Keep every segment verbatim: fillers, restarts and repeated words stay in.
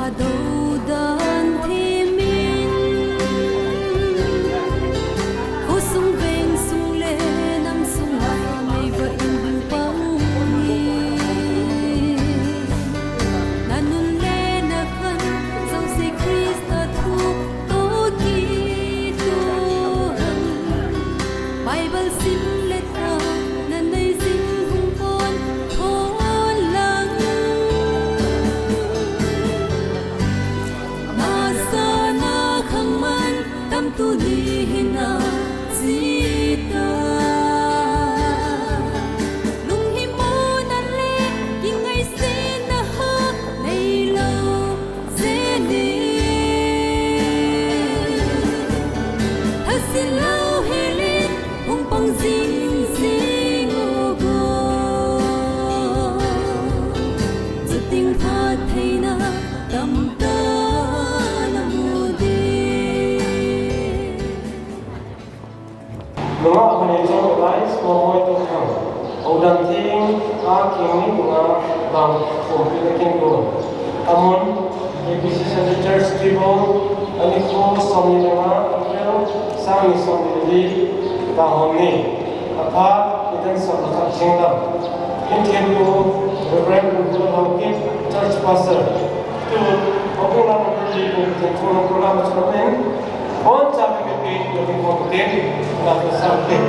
Dodan thimin, khosung vengsung le namsunga meiva inbul pang hi. Nanun le nakhan jouse Christa thu toh kitoh hen. Bible sim le tha nanei jing hung pon thon lang. Masanga khangman tam tuni hin a chita. Lunghimona le kingaisena ha neilou jeh in. Thasil louhel in hung pang jing jing uvo. Chuting phattheina tamtah namu ding. Nungah Hoineichong Elias Lhomoi Touthang, Odan Theng a Kingni Nungah Bang Khompi Nakin Gun. Amun, A B C Central Church Tribal, anikho somni le nga, April, sang ni somni le li, Tahom ni. Aphat, iten som le khat Thinglam. Inthempu, Reverend Bungkul Haokip, Church Pastor. Tun, Abu Lama Bungkul Thinglam program chun amen. Boncha kipipin, kipin kong kipin, na kipin sa kipin.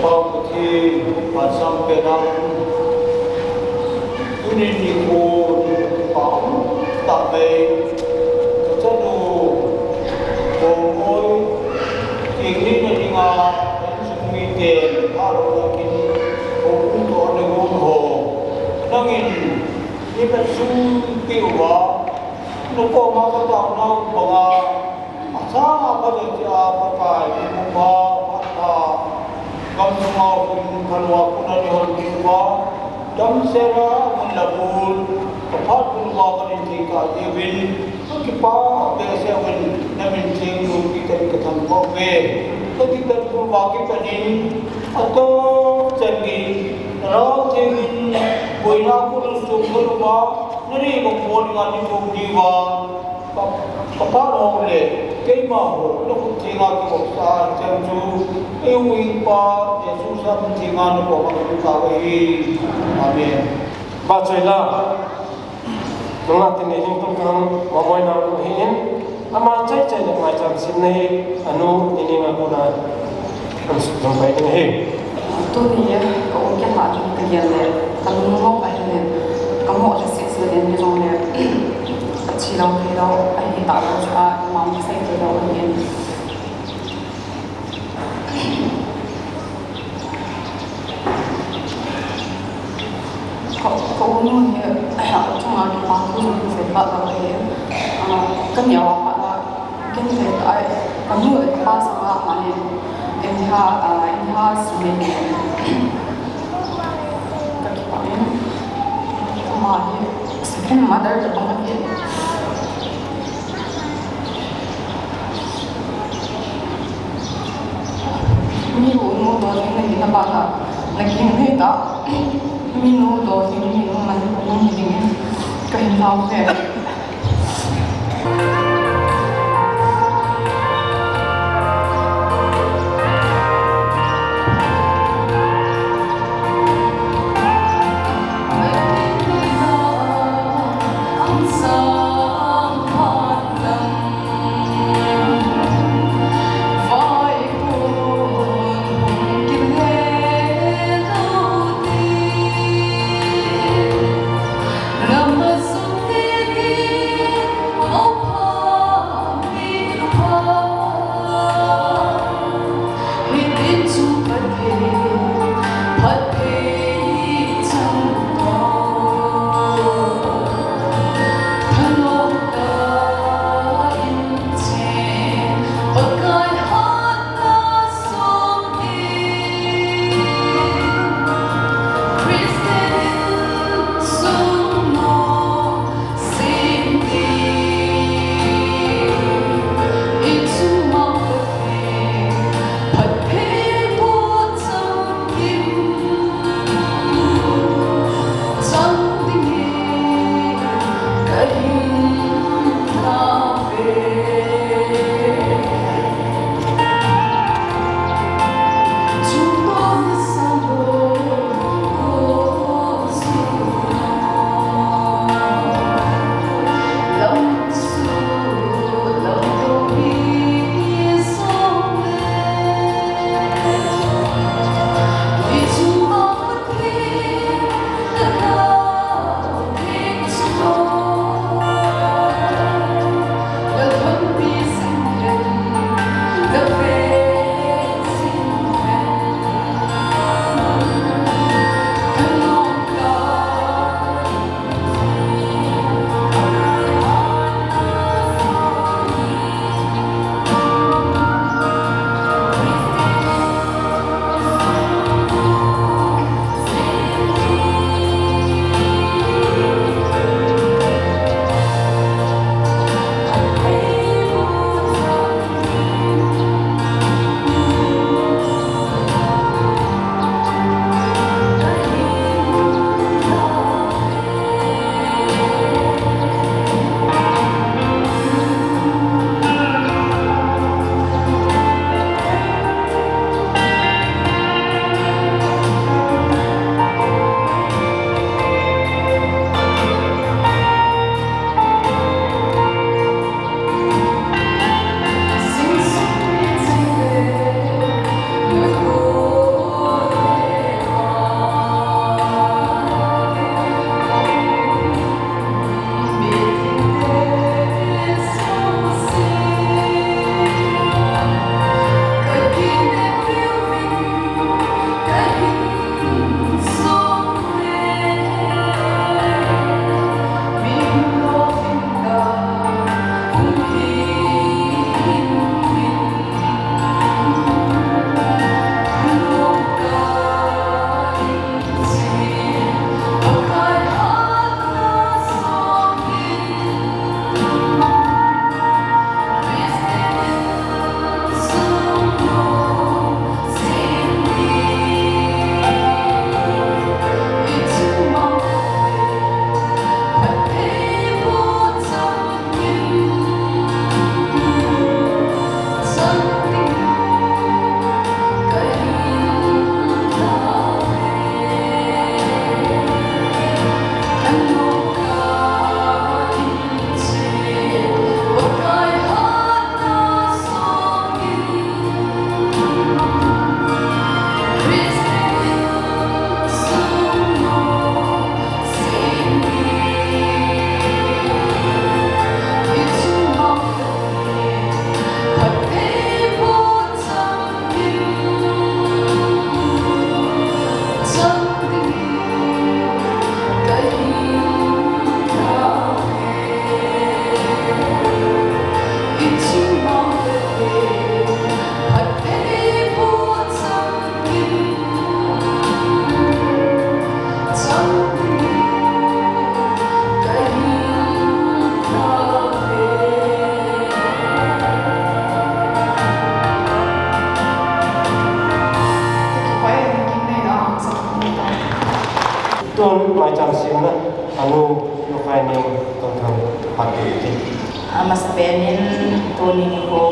Apau Pathen, phatsam pen ang. Tuni nikho, pau, ta mei, kachanu, Lhomoi, Kingni na dinga, insung miten, haro nakin, o kum to na gun ho. Nangin, ipat sung piuva, nako ma ka tau nau banga, Asanga Pakai tia Pakai, Kipa Pathen, gamsunga khun khanua khun ani hon kipa, damsela mun la bul, kaphat bul uva kahin thei kha diuvin, kakipa behseh uvin, namin theng loupi tah in kathangvah uve. Kakitepna uva kipat in, atoh chan gei, Lhagao Theng in, boina khun sung khun uva, nani bang bol nga ni kum diuva. Ka, ka pa ho le, keima ho, na khut thenga kivopsa chang chu, eihuhhingpa, Jesu Christa min thenga na koma kahin tao ahi. Amen. Vahchoi la. Nunga tin ni hing tung kang mamoi na ru hi in, ama chai chai le mai cham sin nei, anu ni ni nga kuna, an suk jong pai ding hi. Tuni ya, ka um ke ma chu ka gel le, ka lung mo ka hi le, ka mo le se se le ni jong le, ka chi lo thei lo, a hi ta lo cha, ma mo sai thei lo ni. Ka, ka u nu hi, a chunga kipa thu jong kisei phat lou hi, ah, ka neo a pat a, ken ve ta ai, ka nu le ka pa sanga mani, in ha, ah, in ha si me ni, ka kipa in, ama hi, second mother tabang ahi. Mi u nu do hin na gina ba ta, na gin hei ta. Mi nu do hin, mi nu man nu ni ding. Ka hin lau he. Maicham semna, anu, Yokhai Neng, Tongthang, Phatpi. Amasapen in, tuni nikho,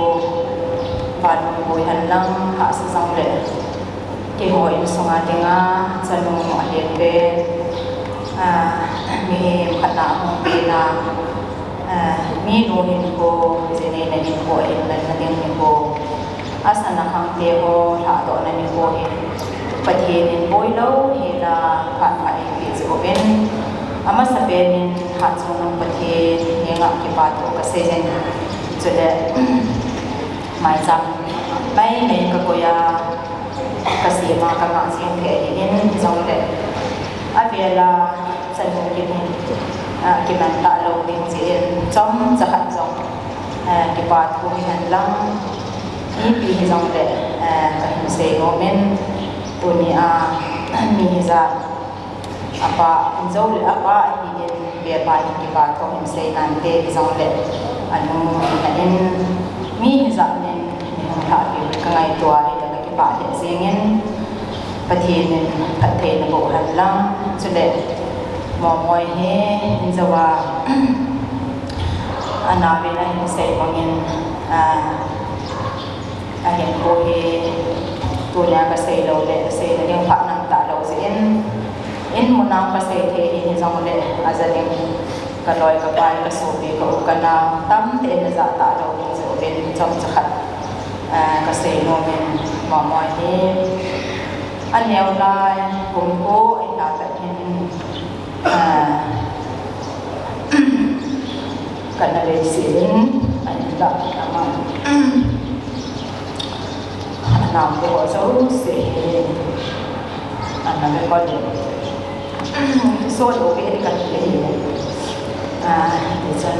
vanmun boi hen lang, hahsa jong le, keiho insunga dinga, chanu ahin pen, ah, mihem khat na hung pen a, ah, minu hinkho, jinei na hinkho, ahin lang na ding nikho. Asana khangte ho lhahdohna nikho hi Pathen in boi lou hina phatpha eipeh jeh uvin, amasapen in Hatchungnung Pathen henga kipathu kasei in, chule maicham maimai kakoi a, kasem a kangah jing thei ahin, hijongle avela chanu kit in, ah, kiman talou ding jeh in chomcha khat jong, ah, kipathu hihen lang, ipi hijongle, ah, kahin sei nom in, tuni a, mi hijat apa, injo le apa ahin, beba in kipathu hin sei nante hijongle, anu hina in, mi hijat in, mi hung lhahpeh u kangaito a, hile kakipah lheh jeng in, Pathen in phattheina boh hen lang, chule Momoi hi injo a, anaovin ahin sei bang in, ah, ahinkho hi tunia kasei lou le, seina ding phat nam talou jeh in, in mun a kasei thei in hijongle, aja ding kaloi kapai, kasopi, ka u kanao tamtah in aja talou ding jeh uvin chomcha khat, ah, kasei nom in, Momoi hi aneo lai kum ko ahi a pat in, ah, kana veisel in, ahin lah ama, anaote ho jouse hi ana veikol in, so lou ve kati ahi. Ah, hichun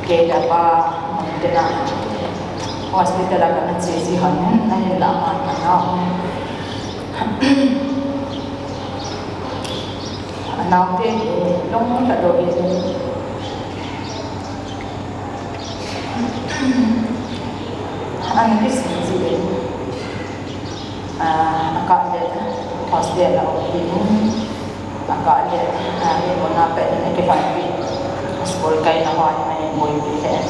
kei le apa mun tina hospital a kana che ji hon in, ahin lah ama, anao, anaote hi lungkhat lou in, ana kisin ji in, ah, akah le hospital a um in, akah le, ah, in mun a pat in akilhonpi, school kaina ho in ahin boipi lheh in.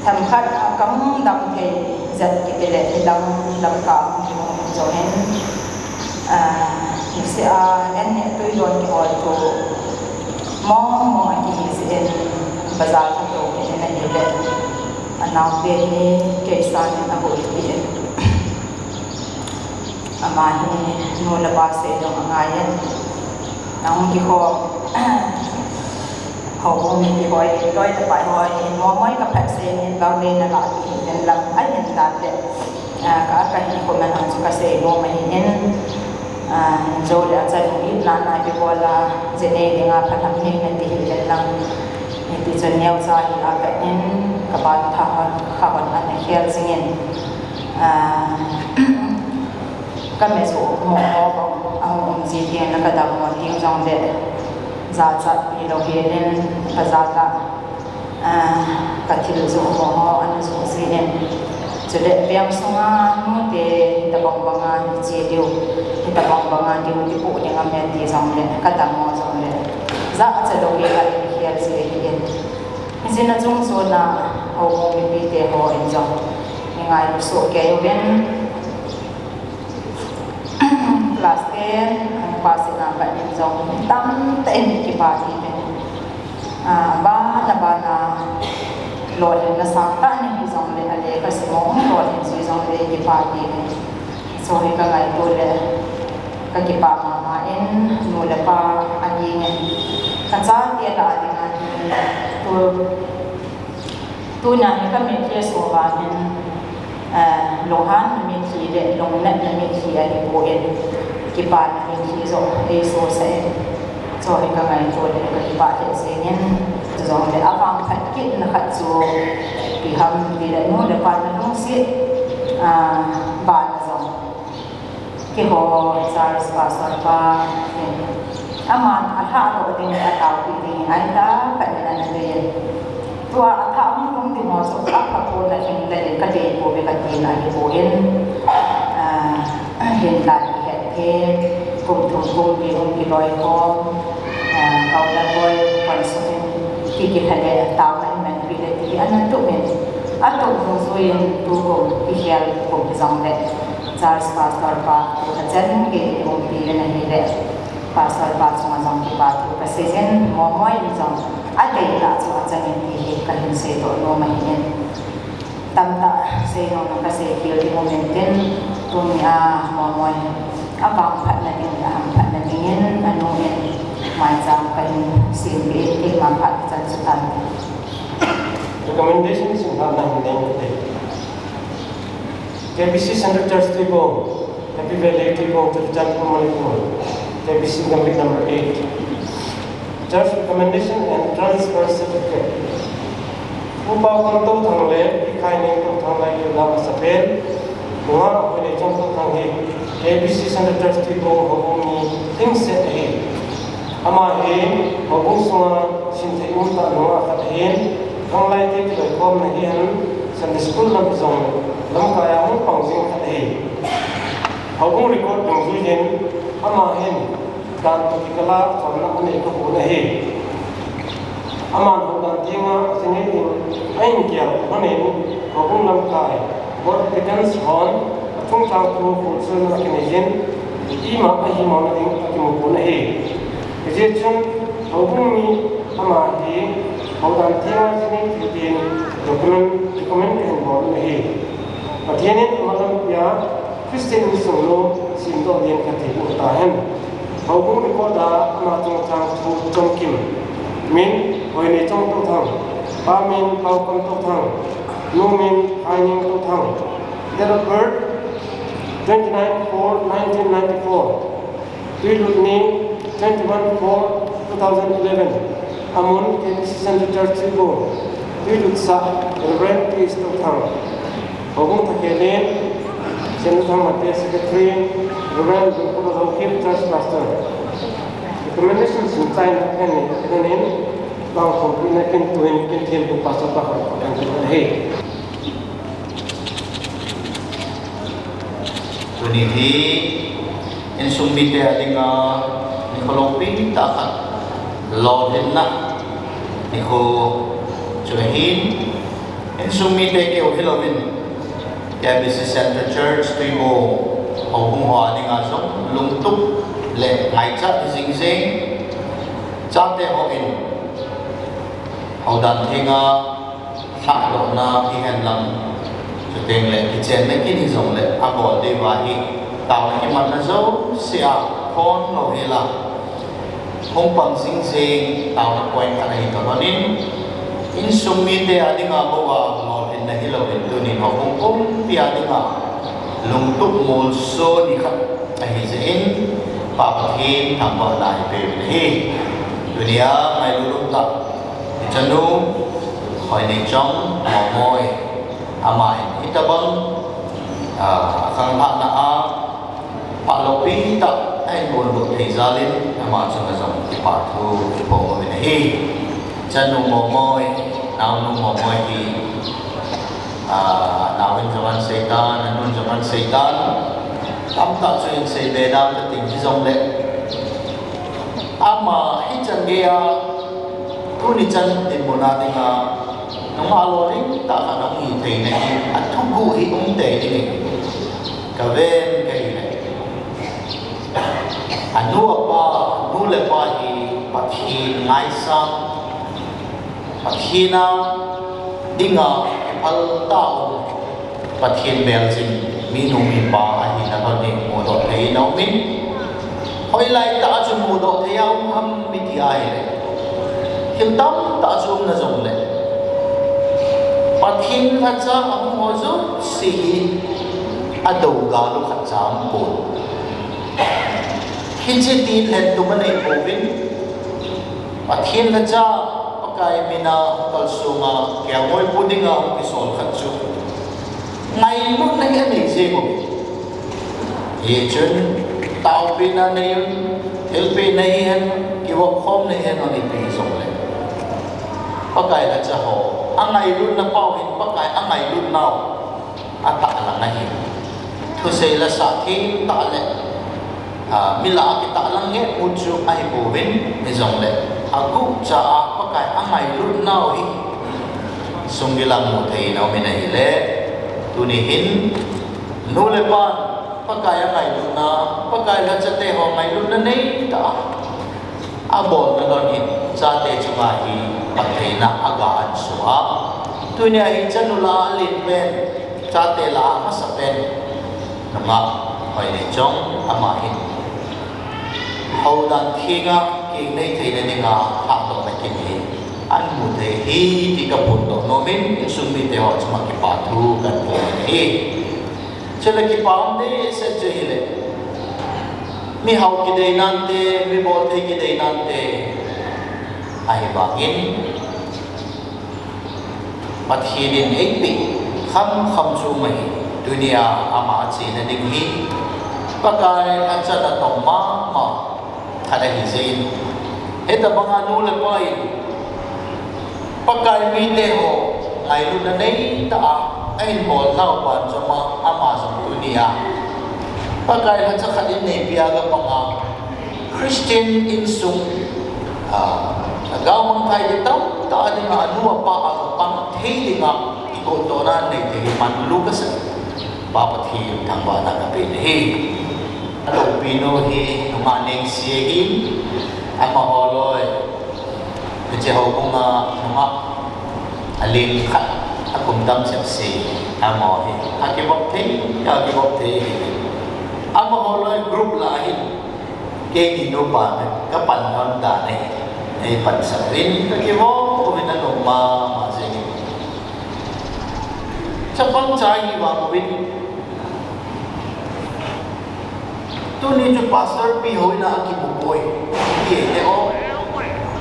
Themkhat a kahung dam thei jep kiti le, hilang Lamka a hung kihung in jong hin, ah, niseh a an neh tui don kihol thu mong mong akihi jeh in, bazar katoh in ahile, anaote hi kei sangin abuipi in. Ama hi nu le pa sei jong angai in, nahung kikhom, houbung mipi hoi, loi le pai hoi, Momoi kaphatsah in, vang le nalah ti hi, den lam ahin dan le, ah, ka, kahin khom na chu kasei nom ahi in, ah, injo le achanu itna na kibol a, jinei dinga phatah hing nati hi, den lam, hiti chun neocha hi a, ka in, ka ban tha hon, kha hon ana khel jing in, ah, ka me chu mo mo bang, ahung um ji ding le ka dammo ding jong le, jachat pi lou hel in, ka jat a, ah, ka thil joh ho ana joh jin, chule veng sunga nute hitabang banga hiche diu, hitabang banga diu ti pu ding a me ti jong le, ka dammo jong le, jachat lou hel a in khel ji ahi in. Hijeh a chung chun a, houbung mipi te ho in jong, i ngailu soh kei uvin. Class ten, hung pass in a pat in jong, tamtah in kipa ti uvin. Ah, bana bana, lolhinna sangtah nei hi jong le, alekha sim u hung lolhin ji jong le, kipa ti uvin. Chu hi ka ngaito le, ka kipa mama in, nu le pa, ading in. Ka chate lah a ding ahi, tu, Tuna hi ka mitlhi a so vangin, eh, lunghanna mitlhi le lungnatna mitlhi ahipoi, kipana mitlhi joh eisosah in. Chu hi ka ngaito le ka kipah lheh jengin, chujongle avangphat kitna khat chu ipi ham tile nu le pa na lungset, ah, bana jong. Keiho Charles Pastor pa hin, aman alhahdoh ding, ataopi ding, ahi tahtah in ana deiyin. Tua athah hung lhung ding ho chu apha pon a lhing lel in kadei pouve katina ahipoi. Ah, hinla ihet thei. Kum thum kum li hung kiloikhom, eh, Kaulaboi, Konsung in, kikilha le, taona in manpi le, ti hi ana tup in, atup dungjuiyin tukum kikhel kum hi jong le, Charles Pastor pa, tu hachan gei umpi le na hi le, Pastor pa chunga jong kipa thu kasei jin, Momoi in jong, adei tah chu achang in ti hi kahin seidoh nom ahi in. Tamtah seinom kasei khel ding um intin, tunia Momoi, avangphatna ding, ahamphatna dingin, anu in, maicham kahin sempeh in, keima phat chan chu tan. Recommendation sim phat na hin ding te. K B C Central Church Tuibuong, Happy Valley Tuibuong, Churachandpur, Manipur. K B C Ganglit number eight. Church recommendation and transfer certificate. Pu Paokom Touthang le Pi Khaineng Touthang lai lhunna masapen, nungah Hoineichong Touthang hi K B C Central Church Tuibuong houbung mi lhingset ahi. Ama hi houbung sunga simthei umtah nungah khat ahin, khanglai te kiloikhomna hihen Sunday School lam jong lamkai a hung pang jing khat ahi. Houbung record dungjuiyin ama hin dan toh kikal a chonna anei kha pon ahi. Aman houdan tenga chinei ding ahin gel lhonin, houbung lamkai, board applicants hon achungchang thu kholchilna akineiyin, ima ahimona ding akimu pon ahi. Hijeh chun houbung mi ama hi houdan tenga chinei thei din recommend, recommend kahin bol u ahi. Pathen in ama lampi a Christian insung nu semdoh ding kati u tahen. Houbung record a ama chungchang thu chomkim. Min, Hoineichong Touthang. Pa min, Paokom Touthang. Nu min, Khaineng Touthang. Date of birth, twenty-nine four nineteen ninety-four. Tuilut ni, twenty-one four two thousand eleven. Amun, K B C Central Church Tuibuong. Tuilut sah, Reverend T S Touthang. Houbung thakhel in, Sen Touthang Mate, Secretary, Reverend Dungkul Haokip, Church Pastor. Recommendation sim chaina khat ni, khat ni, bang khopina kin tuin, kin thim tu pastor pa khat, khat ni. Tuni hi, insung mite adinga nikho loupi tah khat, lolhinna nikho chu ahin, insung mite keu hilouvin, K B C Central Church Tuibuong houbung ho adinga jong lungtup le ngaichat hi jing jeng, chate hon houdan thenga lhahdohna hihen lang, chuteng le kichenna kin hijongle abol diuva hi taona kimanna jouse a khon louhel a hung pang jing jeng taona point khat ahi toh lhonin, insung mite adinga bou a lolhinna hilouvin tunin houbung pumpi adinga lungtup molso ni khat ahi jeh in, Pa Pathen thangvahna ipeh uvin ahi. Tunia ngailut umtah ichanu Hoineichong Momoi, ama in hitobang, ah, khangthahna a pha loupi tah ahin bol thei jal in, ama chunga jong kipa thu iphong uvin ahi. Chanu Momoi, naonu Momoi hi, ah, naoin jong ahin seitan, anun jong ahin seitan, tamtah chu ahin seibe dan kating hijongle, ama hichan geiya tuni chan dinmun a dinga nungah lolhing tah khat ahung hi theina hi athuguh hi um tei ding ahi. Kaven kahi le, anu apa, nu le pa hi Pathen ngaisang, Pathen a dinga kiphal tah u, Pathen bel jing minu mipa ahina lhon hi mudoh thei in aumin, hoilai tah a chu mudoh thei a um ham iti ahile, thil tamtah chu umna jongle, Pathen lhacha ahung ho jouse hi adou gal u khatcha aumpon. Hiche ti lhentum anei pouvin, Pathen lhacha, Pakai mina kalsonga kelngoi pu dinga hung kisol khat chu ngailutna hi anei jeng u. Hichun taopehna nei un, thilpehna hihen, kivopkhomna hihen, ipi hijongle, Pakai lhacha ho angailutna pau hin Pakai angailutnau atahlang ahi. Thusei la sah thengtah le A, mi lah a kitahlang nge mu chu ahi pouvin, hijongle aguh cha a Pakai angailut nau hi sungil a mu thei in aum in ahile, tuni hin nu le pan Pakai angailutna, Pakai lhacha te ho ngailutna neitah a abolna lon hin, chate chunga hi phattheina aga ansoh a. Tunia hi chanu lah a alen pen, chate lah a amasa pen, nungah Hoineichong, ama hin houdan thenga kinei theina dinga lhahdohna kin hi ahin mu thei hi ti kaphondoh nom in, insung mite ho chunga kipa thu kahin phon ahi. Chule kipa um dehset chu ahile, mihao kidei nante, mibol thei kidei nante, ahivangin Pathen in eipeh khamkham chu um ahi. Tunia ama achena ding hi Pakai achan atong mama khat ahi jeh in, hitabanga nu le pa in Pakai mite ho ngailutna neitah a ahin bol nau pan jong a, ama jong tunia Pakai lhacha khat in neipi a aga panga, Christian insung, a, lhagao mangthai ding tamtah a dinga anu apa aga pang thei dinga ikotdohna anei thei hi manlu kasa. Pa Pathen thangvahna kapen ahi. Atoupinu hi nungah Nengsi ahin, amaho loi, hiche houbunga nungah alen khat, akum tam chepse, amaho hi akivop thei, akivop thei ahi. Amaho loi group lah a hin, keini nupa kapan lhon dan ahi, eipansah uvin, kakivop uvin, anom mama jengin. Chapang cha ahi vang uvin, tuni chu pastor pi hon a akimu poi, ti eite o,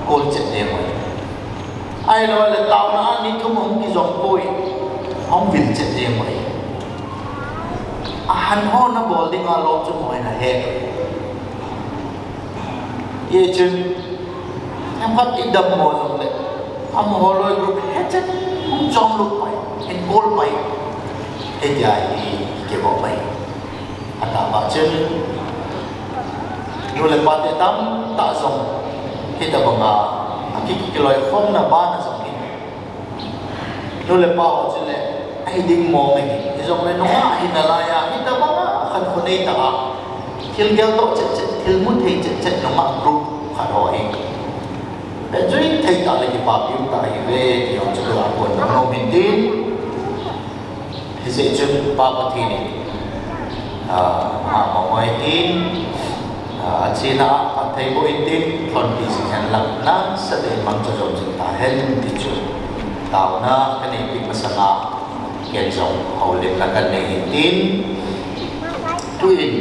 kol chet jeng uve. Ahiloule taona a ni thum ahung kijom poi, ahung vil chet jeng uve. Ahan ho nabol dinga lom chu moina he. Hichun, themkhat idammo jongle, amaho loi group hechet hung chom lut pai, hin kol pai, hitia hi kivop pai. Atahbeh chun, nu le pate tamtah jong hitabanga aki, kiloikhomna bana jong hin, nu le pa ho chule ahi ding mong ahi. Hijongle nungah ahi nalai a, hitabanga khankho neitah a, thil geldoh chet chet, thil mu thei chet chet nungah group khat ho hi, pehjui thei tah le kipapi um tah ahiuve ti ho chu tua phondoh nom in tin. Hijeh chun Pa Pathen in, a, ama mong hoi tin, a, achena a phatthei boh in tin, lhonpi jing hen lang, nasatah in mangcha jom jing tahen ti chu taona kaneipeh masanga, ken jong houlimna kanei in tin. Tuin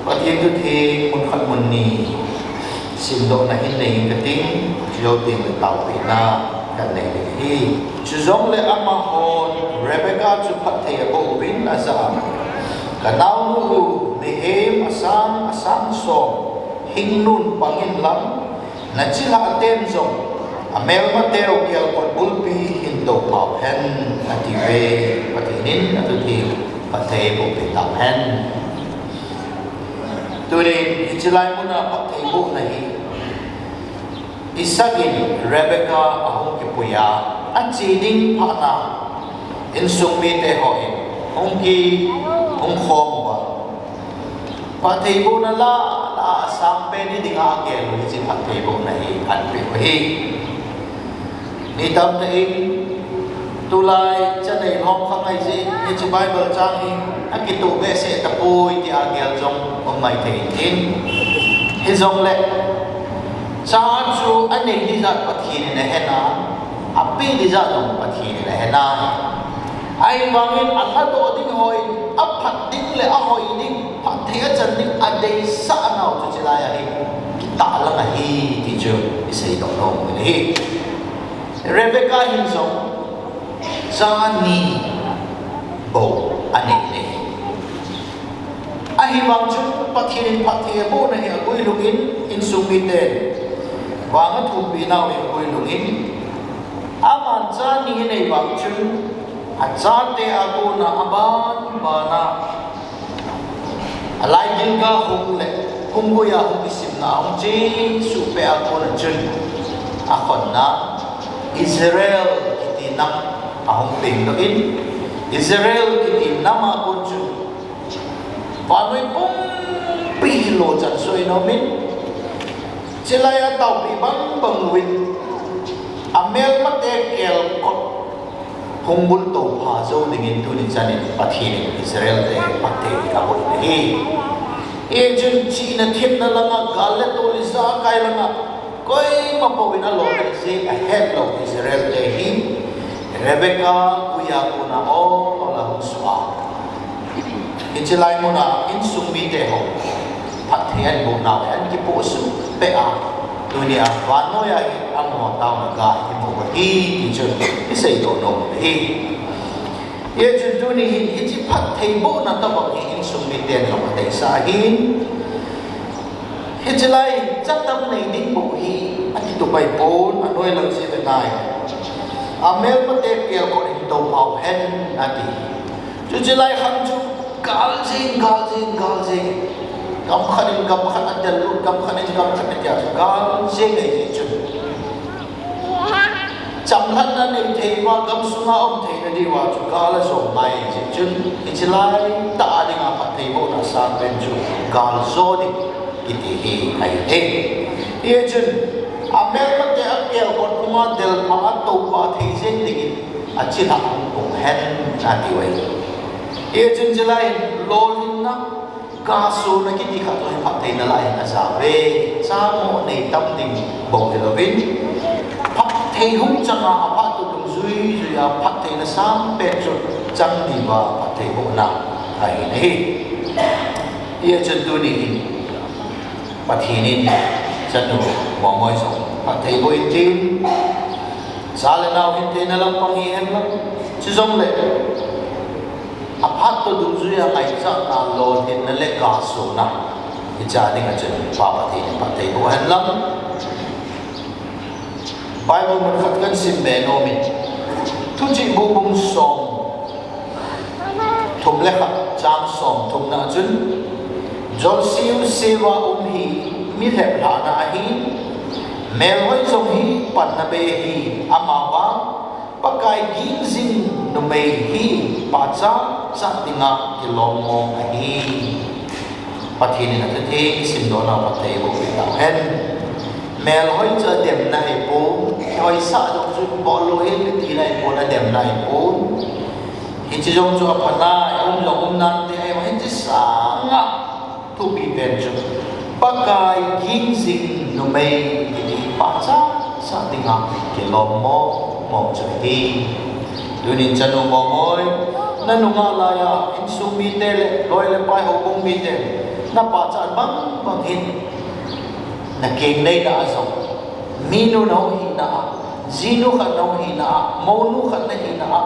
Pathen thutheng mun khat mun ni simdohna hin nei inge kating, chujou tengle taopehna kanei ding ahi. Chujongle amahon Rebecca chu phatthei aboh uvin ajah a, kanaonu u, mihem asang, asang som, hingnun pang inlang, nachilhah ten jong amelmateu kelkot bulpi hin toupha uhen, atiuve. Pathen in athutheng phatthei boh peh tauhen. Tunin hiche lai muna phatthei bohna hi Isaac in Rebecca ahung kipui a, ache ding phatna, insung mite hon hung ki, hung khom uva, phatthei bohna lah lah a asangpen hi dinga agel u hiche phatthei bohna hi ahin peh u ahi. Mi tamtah in tulai chanei lhom kha ngai jeh in hiche Bible chang hi akitoh behseh tapoi tia gel jong um maithei in tin. Hijongle cha chu anei dijat Pathen in ahen a, apeh dijat jong Pathen in ahen a. Ahivangin alhadoh ding hon, aphat ding le ahoi ding, phatthei achan ding adeisah nau chu chulai a hi kitahlang ahi ti chu iseidoh nom u ahi. Rebecca hin jong cha ni bou anei in ahi. Ahivang chun Pathen in phatthei abohna hi aguilhung in, insung miten vang athumpeh nau hi aguilhung in, aman cha ni anei vang chun achate a kona abanbana Alai Gilgal hung le, hung guia hung kisimna a hung chesuh peh a kona chun, akhonna Israel kiti nam ahung pengdoh in, Israel kiti nam a kon chun vannoi pumpi lochan soh in aumin, chulai a taopi bangbang uvin, amelmate kelkot hung bulto pha jou dingin tuni chanin Pathen in Israel te phatthei aboh in ahi. Hichun chihna themna langa, gal le tol ijakai langa, koima pouvin alolhin jeng ahetlou Israel te hi Rebecca guia kona ol ol a hung suh a, hiche lai muna insung mite ho phatthei ahin boh nauva ahin kipohsuh peh a, tunia vannoiya hi amaho taona ga imu u ahi ti chu iseidoh nom u ahi. Hichun tuni hin hiche phatthei bohna tobang hi insung miten jong adeisah ahin, hiche lai hin chatam nei ding bou hi akitup ahipon, anoi lang jeh le nai, amelmate kelkot hin topha uhen ati. Chuche lai khan chu gal jeng, gal jeng, gal jeng. Gam khat in gam khat adel lut, gam khat in gam khat atia chu gal jeng ahi jeh chun, chamlhatna nei thei uva, gamsunga um theina diuva chu gal ajom ngai ahi jeh chun, hiche laitah a dinga phatthei bohna sangpen chu gal jo ding kiti hi ahi e. Hichun amelmate akelkot puma delpha a topha thei jeng dingin achilhah hung pung hen atiu ahi. Hichun chulai hin lolhinna, gasona kiti khat jong hi phattheina lai hin ajao ve. Chamo nei tam ding bou hilouvin, phatthei hung changa aphat toh dungjui juia phattheina sangpen chu chang diuva phatthei bohna ahi nahi. Hichun tuni hin Pathen in chanu Mongngoi jong phatthei boh in tin, cha le nao hintheina lampang hihen lang, chujongle aphat toh dungjuia ngaichatna, lolhinna le gasona, hiche dinga chun Pa Pathen in phatthei boh hen lang. Bible mun khat kahin simbe nomin, Thuchih bu bung som thum le khat chang somthumna a chun, jolseu seuva um hi mi lheplhahna ahi, melhoi jong hi panna bei ahi, amavang Pakai ging jing numei hi pachat chat dinga kilom mong ahi. Pathen in athutheng simdohnau phatthei boh peh tauhen. Melhoi chu ademna ahipon, kihoisah jong chu bol lou hel tina ahipon, ademna ahipon. Hiche jong chu apha nai, aum jong um nante ahi, hiche sanga thupi pen chu Pakai ging jing numei kiti pachat chat dinga kilom mong mong chu ahi. Tunin chanu Mongngoi, nanunga laiya insung mite le loi le pai houbung mite, napachat bang bang hin, nakeng neina a jong, minu nahung hina a, jinu khat nahung hina a, mounu khat nahina a,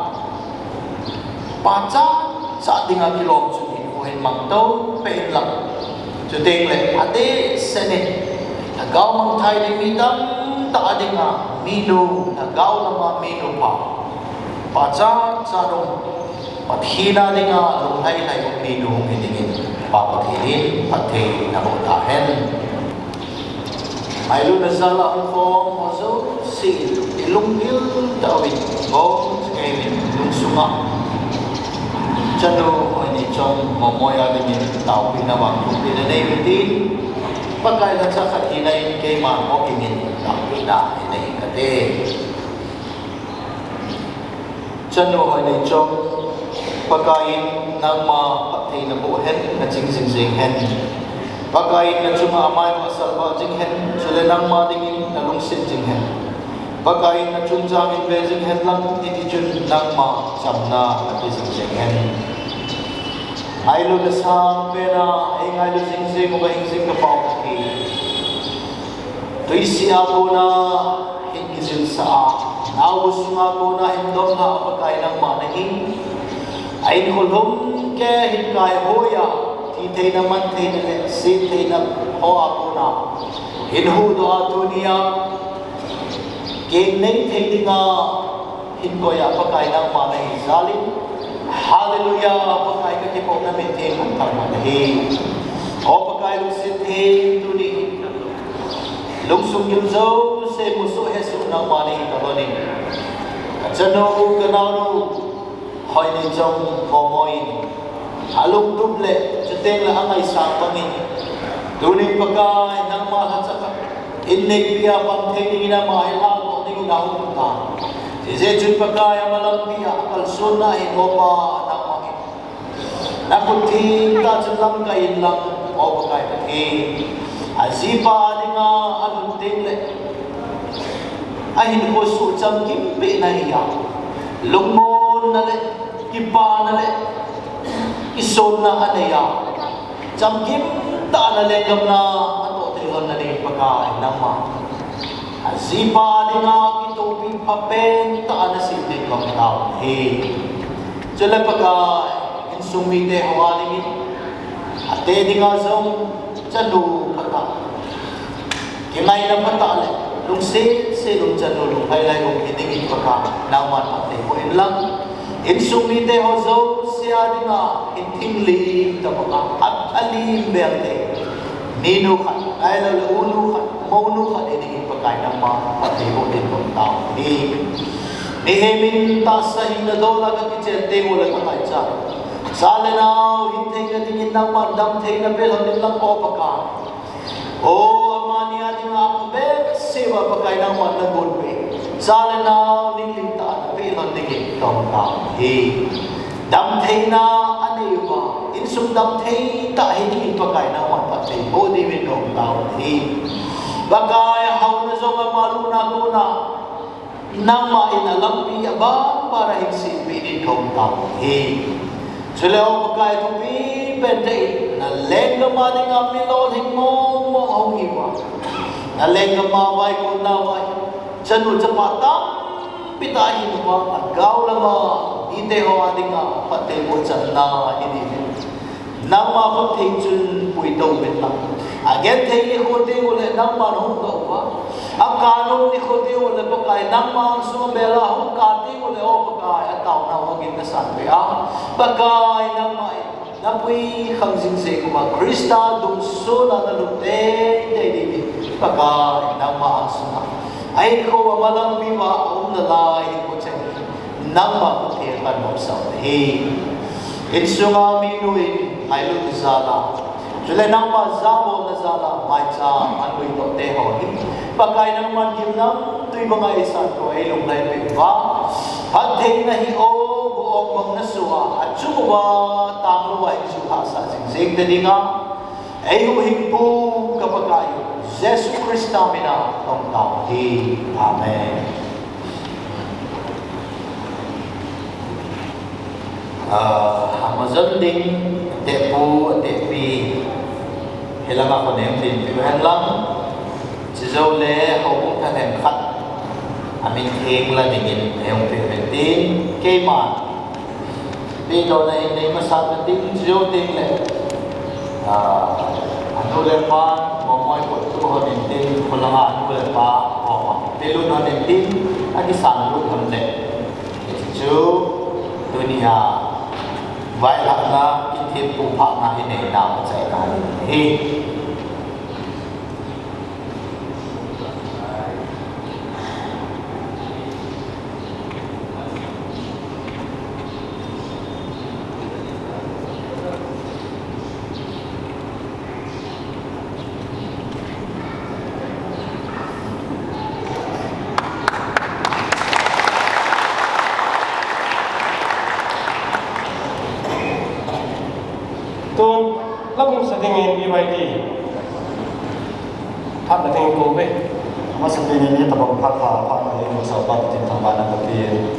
pachat chat dinga kilom chu hinkho hin mangtou peh inlang. Chutengle adehset in, lhagao mangthai ding mi tamtah a dinga minu, lhagao lama minu pha, pachat chat um, Pathen a dinga lunglhai lhai um minu hung hi dingin Pa Pathen in phatthei naboh tahen. Ngailutna jal a hung khom ho jouse, ilunggil tauvin, bou chengin lungsunga chanu Hoineichong Mongngoi a dingin taopina vangthumpina neiuvin tin, Pakai lhacha khat hina in keiman Hokimin taopina inei kate. Chanu Hoineichong, Pakai in nangma phatthei naboh hen, naching jing jeng hen. Pakai in nachunga amai asalvah jing hen, chule nangma dingin nalungset jing hen. Pakai in nachungchang in ve jing hen lang, hitichun nangma chamna nape jing jeng hen. Ngailutna sangpen a eingailu jing jeng uva hing jing ka Pa Pathen, twisih a kona hin kijilsah a, naobu sunga kona hin donlhah a Pakai nangma nahi. A hinkho lhumkeiya hin kaihoi a, thi theina, man theina le se theina hoa kona hin huhdoh a, tunia keng nei thei dinga hin koi a Pakai nangma nahi jal in, Hallelujah, Pakai kakipohna min theng hung thangvah nahi. O Pakai lungset theng, tuni lungsung gim jouse musoh hesoh nangma nahi talhon in, kachanu kanaonu Hoineichong Momoi in alungtup le chuteng le angaisang bangin, tuni Pakai nangma lhacha khat in neipia pang thei dingin ama hi lhadoh dingin ahung tan. Hijeh chun Pakai ama lampi a kalsonna hin O Pa nangma hin nakhut theng tah chun lamkai inlang, O Pakai Pathen. Ajipa dinga alhun teng le ahinkho suhchang kimpeh na ahi a, lungmonna le kipana le kisonna anei a, chamkim tah a lenggamna atoh thei lhon nading Pakai nangma, ajipa dinga kitopi phapen tah a nasem ding kahin tao ahi. Chule Pakai, insung mite ho a dingin, ate dinga jong chanu phatah, kingaina phatah le lungset set um chanu lunglhai lai um hi dingin Pakai nangman phatthei boh inlang, insung mite ho jouse a dinga hin thing lim tah Pakai, a, alim bel te, minu khat, ahilouleh unu khat, monu khat hi dingin Pakai nangma phatthei boh dingin kahin tao ahi. Mihem in tahsa hina dol a kakichen teng ule kangaichat, cha le nao hin theina dingin nangman damtheina pelhon inlang O Pakai. O, amani a dinga aphabep seuva Pakai nangman nagonpeh, cha le nao ninglim tah a napeh lhon dingin kahin tao ahi. Damtheina anei uva, insung damthei tah hi dingin Pakai nangman phatthei boh dingin kahin tao ahi. Pakai, haona jong ama lutna kona nangma in alampi abanban a hin sempeh dingin kahin tao ahi. Chule O Pakai, thupi pen tah in nalenggam a dinga mi lolhing mong mong ahung hiuva, nalenggam a vaikon nauva chanu chapa tampi tah ahin uva, lhagao lama mite ho a dinga phatthei bohchanna hi dingin nangma khut theng chun puidoh uvin lang. Agenthei nikho teng ule nangman hung doh uva, akap nom nikho teng ule Pakai nangma angsunga bel a hung kap teng ule O Pakai, ataona ho gin nasanpeh a, Pakai nangma in napui khang jing jeng uva, Christa dungsona nalut teitei dingin Pakai nangma angsunga ahinkho a malampi uva aum nalai hinkho cheng hi nangma khut theng a kanopsah u ahi. Insunga minu in ngailut jal a, chule nangma jabolna jal a maicham ahin nuidoh te ho hi, Pakai nangman gimnamtui banga eisanpeh uva, eilunglhaipeh uva, phattheina hi o, gu ong bang nasoh a, achung uva tanglou a hin suhhahsah jing jeng ta dinga eihuhhingpu ka Pakai Jesu Christa mina kahung tao ahi. Amen. Ah, amajon ding, atehpu, atehpi, hilanga khonung tin piu henlang, chujou le houbung thalheng khat amin theng la dingin eihung piu hen tin, keiman pehdohna hin nei masat na ding, chujou ding le, ah, anu le apa, Momoi potdoh hon in tin, kholanga anu le apa, Momoi pelut hon in tin, akisan lut hon le. Hichu, tunia, vailhahna, kithempu phatna hi nei nau chaina ahi. Tun, la bung sa dingin B Y D. Phatna dingin kou ve. Amasa pen in hitabang phat pha, phatna ding, Usapa Pathen thangvahna kape.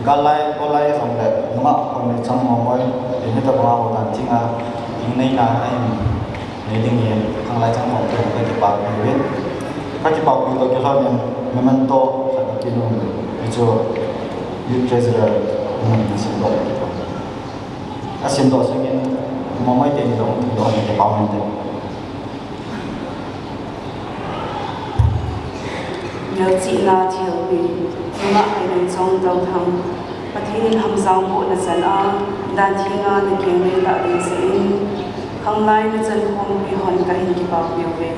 Gal lai, kol lai jong le, nungah Hoineichong Momoi in hitabang a houdan theng a, hing neina ahin nei dingin, khanglai chang Momoi kakipah peh uvin. Kakipah peh toh kilhon in, memento khat kape nom uve. Hichu Youth Treasurer, um, asemdoh le kipah. Asemdoh sangin, Momoi teni jong, thumdoh le kipah uvinte. Melchihna thilpi, nungah Hoineichong Touthang, Pathen in Hamjang bohna chan a, dan theng a nakeng nei tah ding seh in, Khanglai nachan khompi hon kahin kipah peh uve.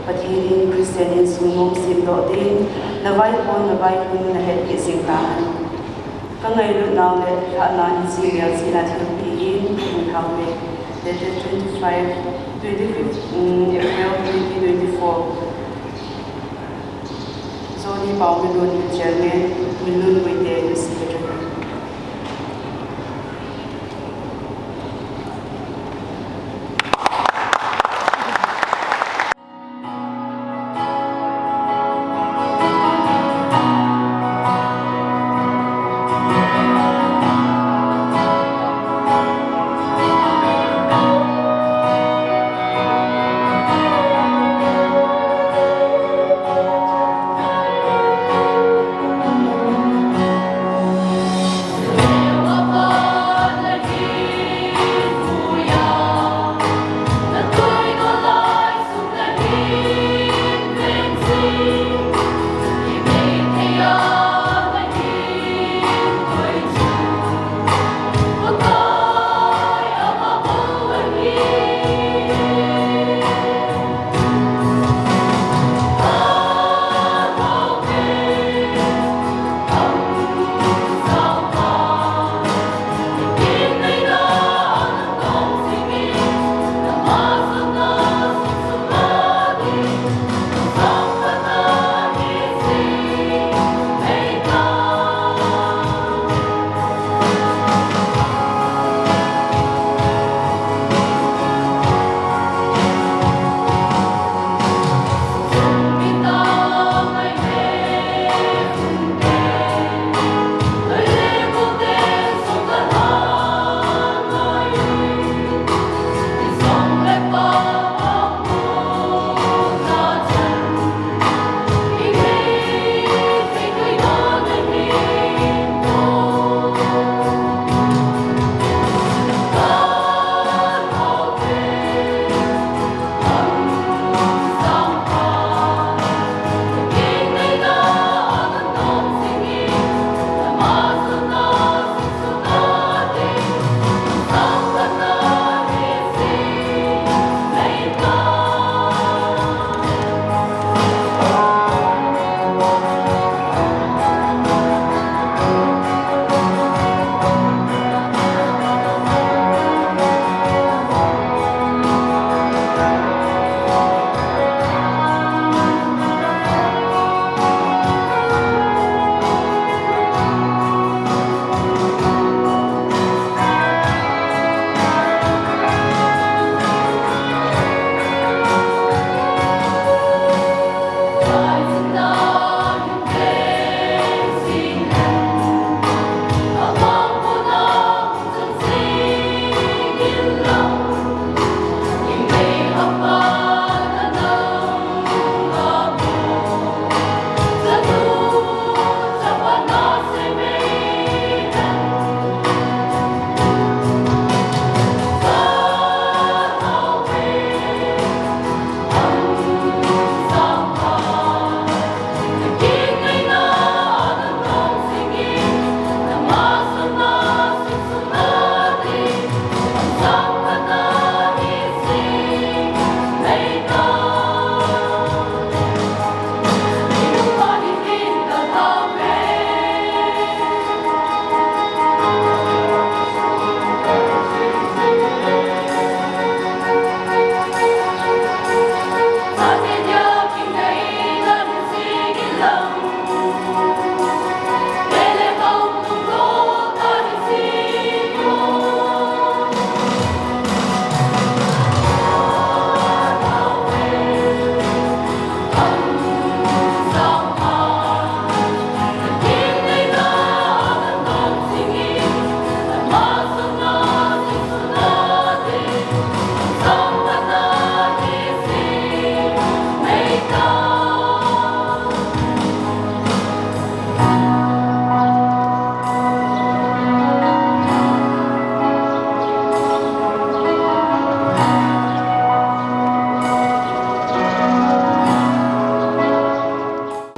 Pathen in Christian insung nom semdoh din, navaipo, navaihom nahet jing tahen. Kangailut nau le lhahna hiche melchihna thilpeh in kahin thauve. Dated twenty-five, twenty-fifth, mm, April twenty twenty-four. Johnny Paominlun, Chairman, Minlun Guite, Secretary.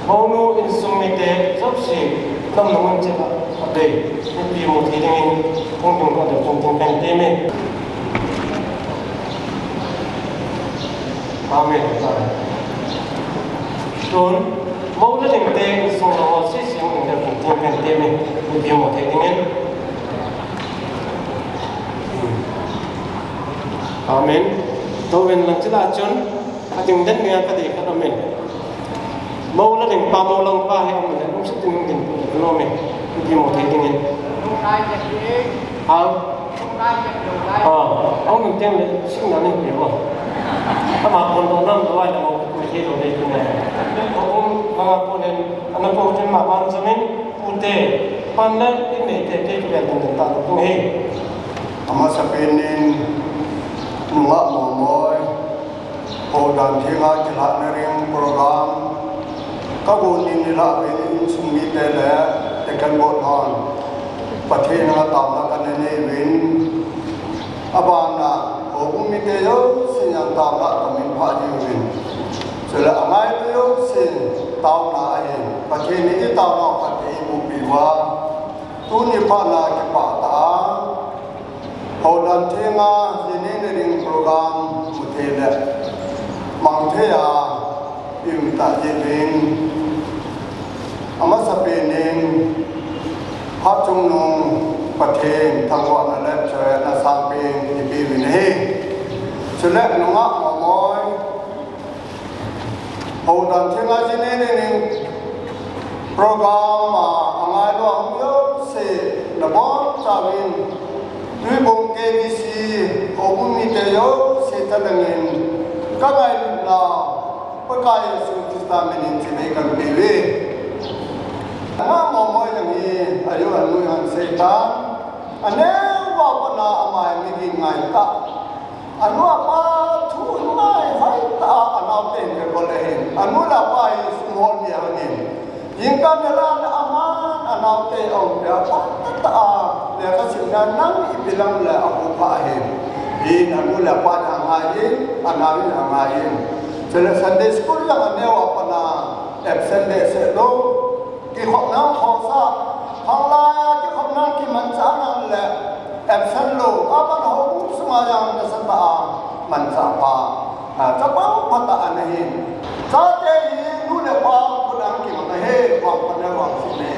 Hounu insung mite jouse, damna mun cheh a, adei, ipi mu thei dingin, hung ding ho ding chung ting kan te me. Amen. Tun, mou le ling te, insung lou ho, sisi hung ling le, kum ting pen te mi, mi pi mo thei dingin. Amen. Tou ven lang chila chun, a ding den nia ka dei khat amen. Mou le ling pa, mou lang pa hi amen, lungset ding ding, lo mi, mi pi mo thei dingin. Hao? Ah, hao min tiang le, sing na ni pi mo. Ama kon do nam do ai na mo, ku thei lo dei tu ne. Ko um, ama kon en, ana ko tin ma ban sa min, u te, pan le, in nei te, te, te, te, te, ta, tu he. Amasapen in, nungah Momoi, Houdan thenga kilhahna ding program, ka gon in nilhah uvin insung mite le, deacon board hon, Pathen a taona kana nei uvin, abana, houbung mite jousen jong taona ka min phah jiuvin. Chule angailou jousen taona ahin, Pathen in i taona u phatthei eiboh peh uva, tuni phatna kipah tah a, Houdan thenga, jinei na ding program, mu thei le, mang thei a, i um ta jeh uvin. Amasapen in, Hatchungnung Pathen, thangvahna le choi-atna sangpen, i pe uvin ahi. Chule, nungah Momoi, Houdan thenga jinei na ding program a, angailou a hung jouse, nabonchauvin, Tuibong K B C, houbung mite jouse thalheng in, ka ngailutna, Pakai Jesu Christa min in chibai kan pe uve. Nungah Momoi jong hi, ajo anu jong sei tan, aneo a pat a ama hi mi gingai tah. Anu apa thu ngai hoi tah a, anaote in kikol ahin. Anu le apa hi sum hol mi ahin. Jingkah nilhah le aman anaote aumpi a, phatah a, lekha simna nang ipi lam le ahuhha ahin. Hin anu le apa in angai in, anao in angai in. Chule Sunday school jong aneo a pat a absent behseh lou. Kikhopna khohsah, khanglai a kikhopna kimanchah nang le, absent lou, aban houbung sunga jong nasatah a manchah pa, a, chapang phatah ana hi. Chate hi nu le pa khut a kimang ahi, vangphat le vangset ahi.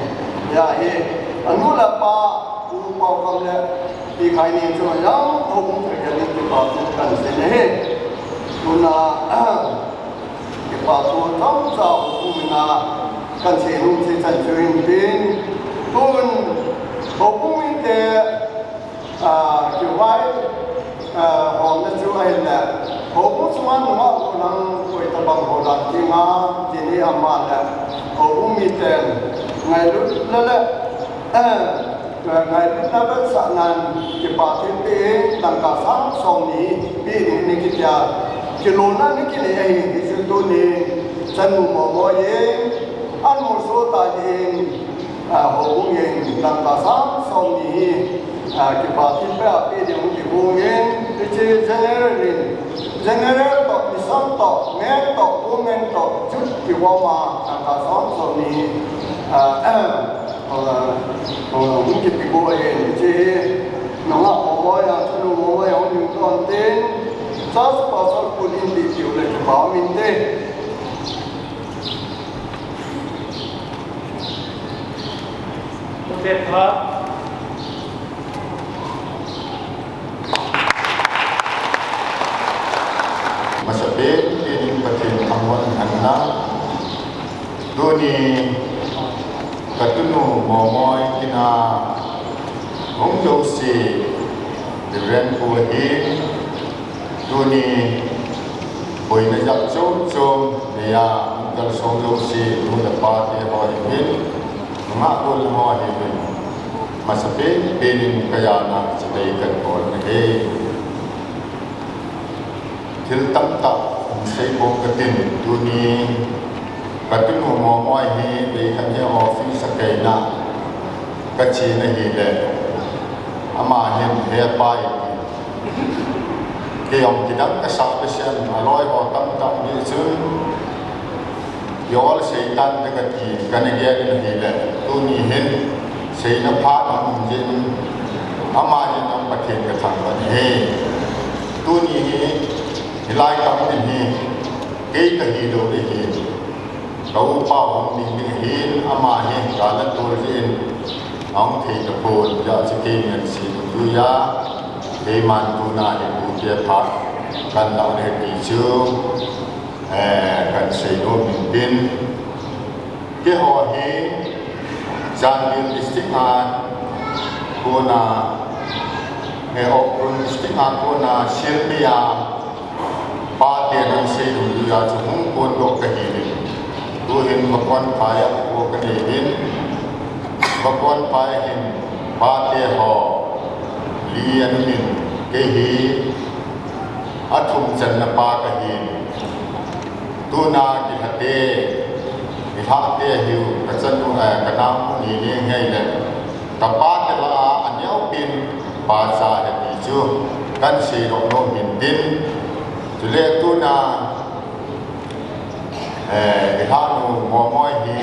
Hijeh hin, anu le apa, U Paokam le Pi Khaini chunga jong, houbung thilgel in kipa thu kahin sei ahi. Tuna, Kipa thu chomcha houbung min a kahin sei nom chu chan chu hin tin. Tun houbung mite, ah, kivai, ah, homna chu ahile. Houbung sunga nungah gollhang koi tabang Houdan thenga, tini ama le houbung miten ngailutna le, eh, Ngailutna vetsahnan kipa thilpeh in dangka sang som ni peh ding ni kitia kilona ni kinei ahi, hichu tuni chanu Momoi in, anu sota in, a, houbung in dangka sang som ni hi, a, kipa thilpeh a peh ding hung kigong in, hiche general in, general toh, mission toh, men toh, women toh, youth kigong a dangka sang som ni, a, Hung kipe bou ahin, hiche hi, nungah Momoi a, chanu Momoi a hung ding ton tin, church pastor pu in ti tiu le kipa um inte. Masapen, penin Pathen thangvahna. Tuni, ka tunu Momoi tina hung jouse, Reverend pu ahin, tuni, boina jat chom chom, neiya, hung kalsong jouse, nu le pa te ho ahin, nungah gollhang ho ahin, masapen, penin ka jana, chibai kahin bol ahi. Thil tamtah hung sei bou katin, tuni ka tunu Momoi hi, bei khat hi office a kaina, ka chen ahile, ama hin hepa in, kei jong kidang kasa besen, aloi ho tamtah mi chun, Kiol seitan te kati, kana gel in ahile, tuni hin, seina phat a um jin, ama hin jong Pathen ka thangvah in ahi. Tuni hi, hilai kam in hi, Kei kahi lou ahin, ka upa hung ding ding ahin, ama hi kala tol jin ahung thei tapon, hijeh chun kei min sei dungjuiya, keiman tuna hi pute phat kan lah u ahi ti chu, eh, kan sei nom in tin. Keiho hi Chandel District a kona, eh, Ukhrul District a kona Silmia pate nang sei dungjuiya chu hung kondoh kahi in. Tuhin Vakonphai a kho kanei in. Vakonphai hin pate ho li ana um in, kei hi athum channa pa kahin. Tuna kilhate, kilhate hiu, kachanu, eh, kanaopu ni ni ngei le. Kapa te lah a, aneopin pacha ahi ti chu kan seidoh nom in tin. Chule tuna, eh, kilhanu Momoi hi,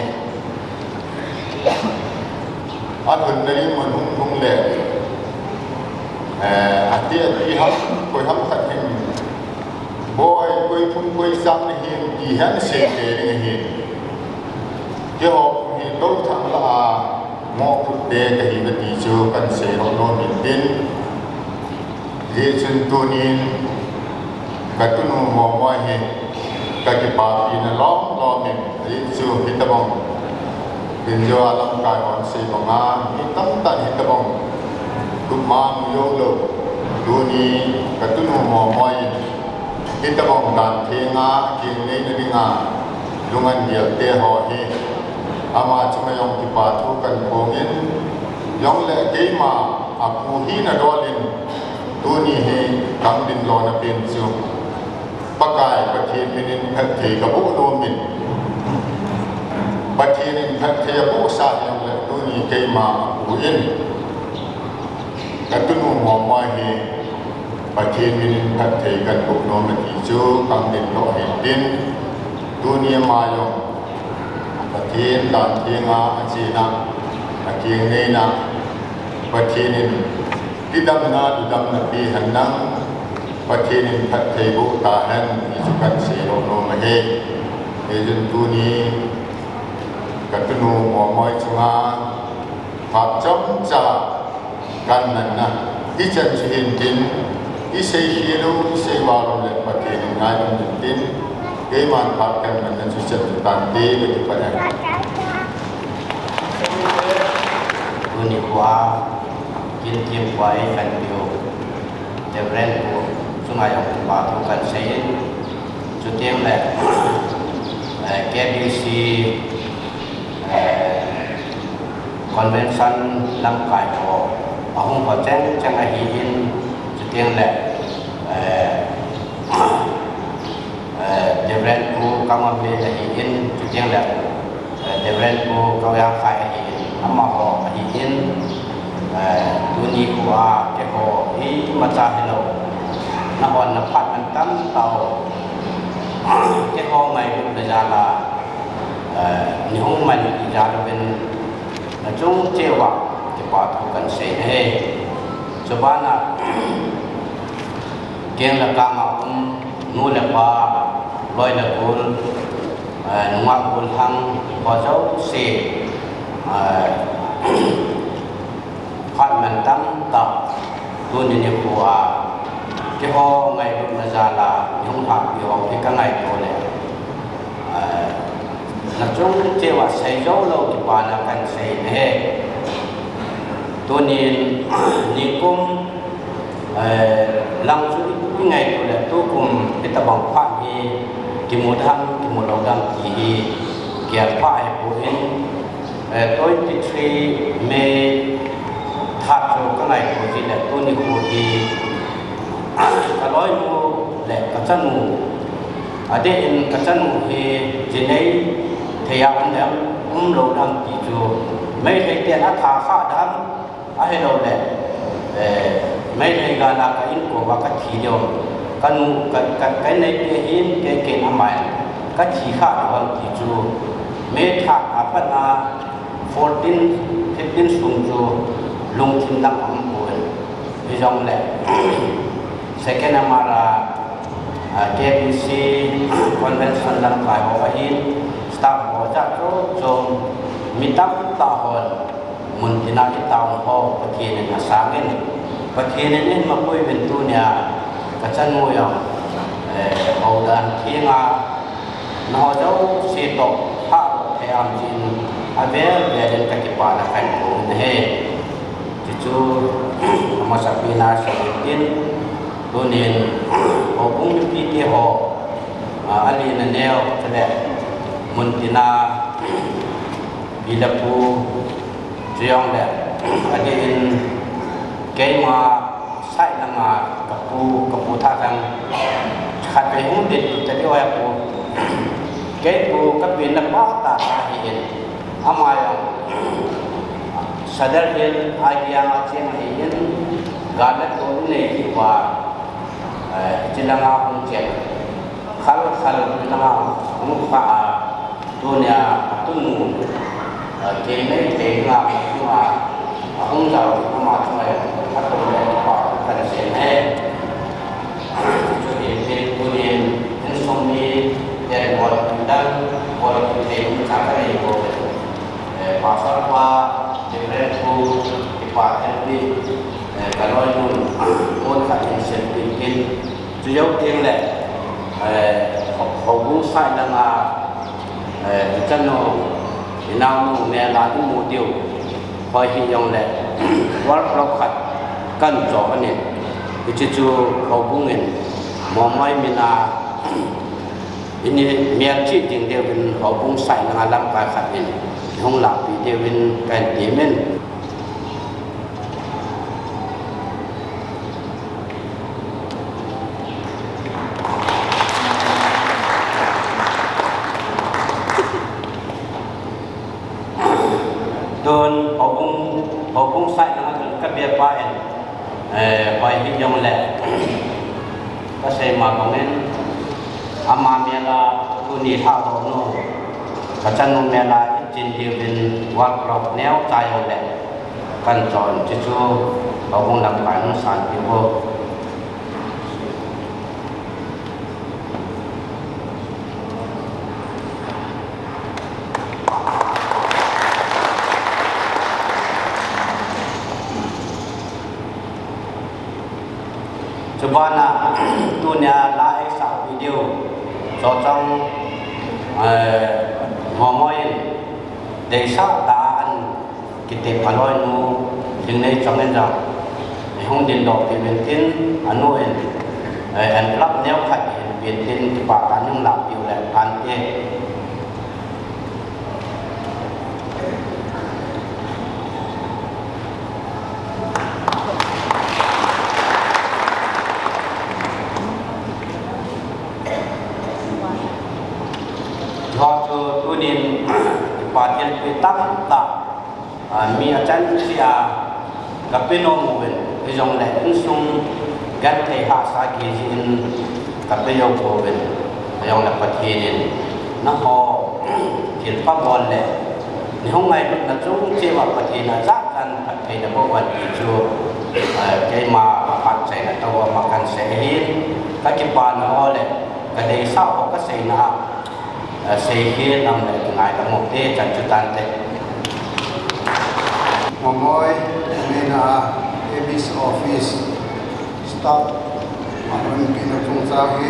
alhunna ding mun hung lhung le, eh, ati ati ham, koi ham khat hin, boi, koi phung, koi sang nahin, ti hin seite ding ahin. Keiho hi Touthang lah a, Moputte kahi uve ti chu kan seidoh nom in tin. Hijeh chun tunin katunu Momoi hi kakipapina lom lom in, hijeh chun hitobang, Vinjo a lamkai hon sei banga, mi tamtah in hitobang tup ma mu jou lou. Tuni katunu Momoi in hitobang dan thenga, keng neina dinga, lungan gel te ho hi, ama chunga jong kipa thu kan phong in, jongle keima apu hina dol in, tuni hi kan dinlona pen chu, Pakai Pathen minin phatthei kaboh nom in, Pathen in phatthei abohsa jongle tuni keima apu in, katunu Momoi hi Pathen minin phatthei kan boh nom e ti chu kan dindoh ahin tin, tuni ama jong Pathen dan thenga achena, akeng neina, Pathen in kidamna, kidamna pe hen lang, Pathen in phatthei boh tahen ti chu kan seidoh nom ahi. Hijeh chun tuni katunu Momoi chunga phat chomcha kan manna, hichan chu hin tin, isei hilou, isei valou le Pathen in ngaidam in tin, keiman phat kan manna chu hichan chu tante, kakipah e. Tuni khoa, kin themkhoa eikan piu Reverend Pu chunga jong kipa thu kan sei in, chuteng le, eh, K B C, eh, convention lamkai ho ahung ho cheng cheng ahin, chuteng le, eh, eh, Reverend Pu Kangmamin ahin, chuteng le, eh, Reverend Pu Kaoyangkhai ahin, amaho ahin, eh, tuni khoa keiho imacha hilou, nahon naphat man tam tao, keiho ngailutna jal a, eh, neihung man ijal uvin, nachung cheh uva kipa thu kan sei ahi. Chubana, keng le kang a um, nu le pa, loi le gol, eh, nungah golhang, ho jouse, eh, phat man tam tah, tuni nikho a, keiho ngailutna jal a neihung lhahpi ho hi kangaito le, eh, nachung cheh uva sei jou lou kipana kan sei ahi. Tunin, nikum, eh, lang chu ingaito le tukum hitobang phat hi kimu dem, kimu lou dem ti hi gelpha ahipoi, eh, twenty three May tha chu kangaito jeh le tuni nikho hi kaloinu le kachanu, adeh in kachanu hi jinei thei a um dem, um lou dem ti chu Meitei ten atha khah dem, ahilou le, eh, Meitei gal a ka inko uva kathi diu, kanu, ka, ka, ka inneipi ahin, kei ken amai, kathi khah diu ham ti chu, May tha a pat a fourteen, fifteen sung chu lungthim dang aum poi. Hijongle, second M R a, A, K B C convention lamkai ho ahin, staff ho jat chom chom, mi tamtah hon muntina i taona ho Pathen in asangin, Pathen in eimapui uvin tunia ka chanu jong, eh, houdan thenga, nangho jouse toh phahdoh thei ham tin avel vel in ka kipana kahin phong in ahi. Chuchu amasapen a seiyin tin, tunin houbung mipite ho, a, alen aneo, chule muntina pi le pu, chujongle adeh in keima side langa ka pu, ka pu Thakhan khatvei hung ding tadi oi a pu. Kei pu ka penna pa tah ahin. Ama jong Sadar Hills area a cheng ahin, gal le tol nei hi uva, eh, chilanga hung cheng. Khal khal langa hung kha a, tunia atunu, eh, kei nei thei nga chunga ahung jao ama chunga ato le pa kan sen he. Chuti hin tunin insung miten bol ding, bol thei cha ka nei bou. Eh, Pastor pa, Reverend pu, kipa thilpeh, eh, ka loinu, mun khat in sempeh in, chujou tengle, eh, ho-, houbung side langa, eh, i chanu, i naonu mel a i mu diu, hoi hijongle, wall clock khat kahin cho ahin, hiche chu houbung in, Momoi mina, ini melchih ding diuvin houbung side langa lamkai khat in, hung lahpeh diuvin kahin temin. Tun houbung, houbung side langa chun ka biapa in, eh, hoi hijongle, ka seima bangin, ama mel a tuni lhadoh nu, ka chanu mel a i chin diuvin wall clock neocha jongle kahin chon, chuchu houbung lamkai hung sanpeh uvin. Chubana, tunia la eisahpeh diu, Chawchang, eh, Momoi in, deisah tah a ahin kitep a loinu, Lhingneichong in jong, eihung dingdoh peh uvin tin, anu in, eh, envelope neokhat ahin pen tin, kipah tah in hung lahpeh u le, ante. Hiche chu tunin, kipa thilpeh tamtah, a, mi achan cheh a, ka pe nom uvin, hijongle insung genthei hahsa kiti in ka pe jou pouvin, hijongle Pathen in nangho thilpha bol le, nei hung ngailutna chung cheh uva Pathen in ajachan phatthei nabol uva ti chu, eh, keima phatchaina tah a kahin sei ahin, ka kipana ho le, ka deisah ho ka seina a, eh, seikhel nom le kingaidam u te, chan chu tante. Momoi, mina, A B C office staff, aman pina chungchang hi,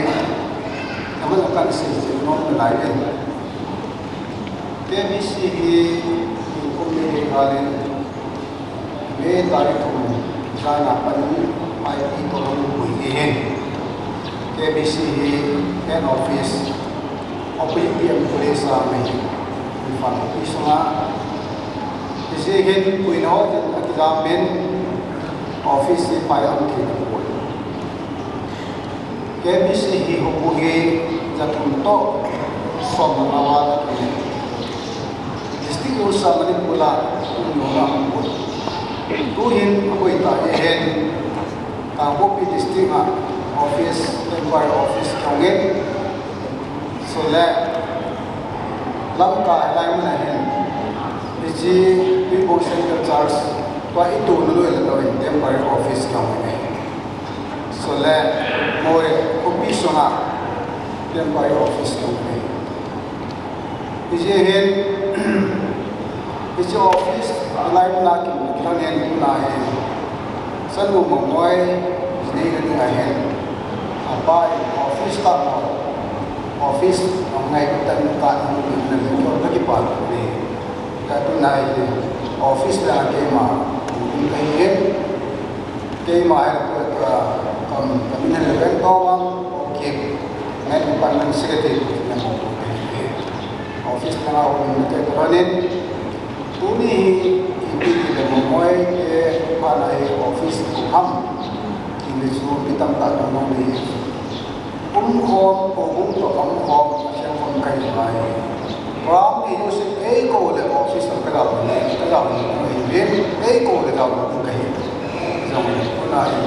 aman kahin sei nom nalai in. A B C hi, kum ni khat in, May tarik thum jan a pat in I P toh hung pui ahi. K B C hi head office, opposite P M College a um ahi. Imphal khopi sunga. Hiche hin puina ho jong akijam in office hi pai um thei tapoi. K B C hi houbung hi jathum toh som le nga a um ahi. District umsa Manipur a um lou na um poi. Tuhin akoi tah ahin, Kangpokpi District a office, temporary office kihong in. Chule lamkai lai mun a hin, hiche Tuibuong Central Church, tua i tuna lui le tua in temporary office kihong in ahi. Chule, Moreh khopi sunga, Lembai office lo ni. Hiche hin, hiche office, alai na ki, kilang hen na hi. Sanu Mamoi, nei na ni a hin. Apa in office ta mo. Office, ang ngai ko tan ka ni na ni ko ta ki pa ni. Ka tu na hi office la keima, ni ka hin. Keima hi ko ta kam, kam ni na le ben to mang, okay. Ngai ko pan nang secretary, na mo ko. Office na ko ni te ko ni. Tuni hi, ipi ti le Mamoi te, pa na hi office ko ham. Ki ni chu mi tam ta no ni. Umkhom, ko umkhom, umkhom, a siang khom kai mai. Ram ni hu se ei ko le office ka ga ni, ka ga ni, ni, ei ko le ga ni ka hi. Jong ni ko na hi.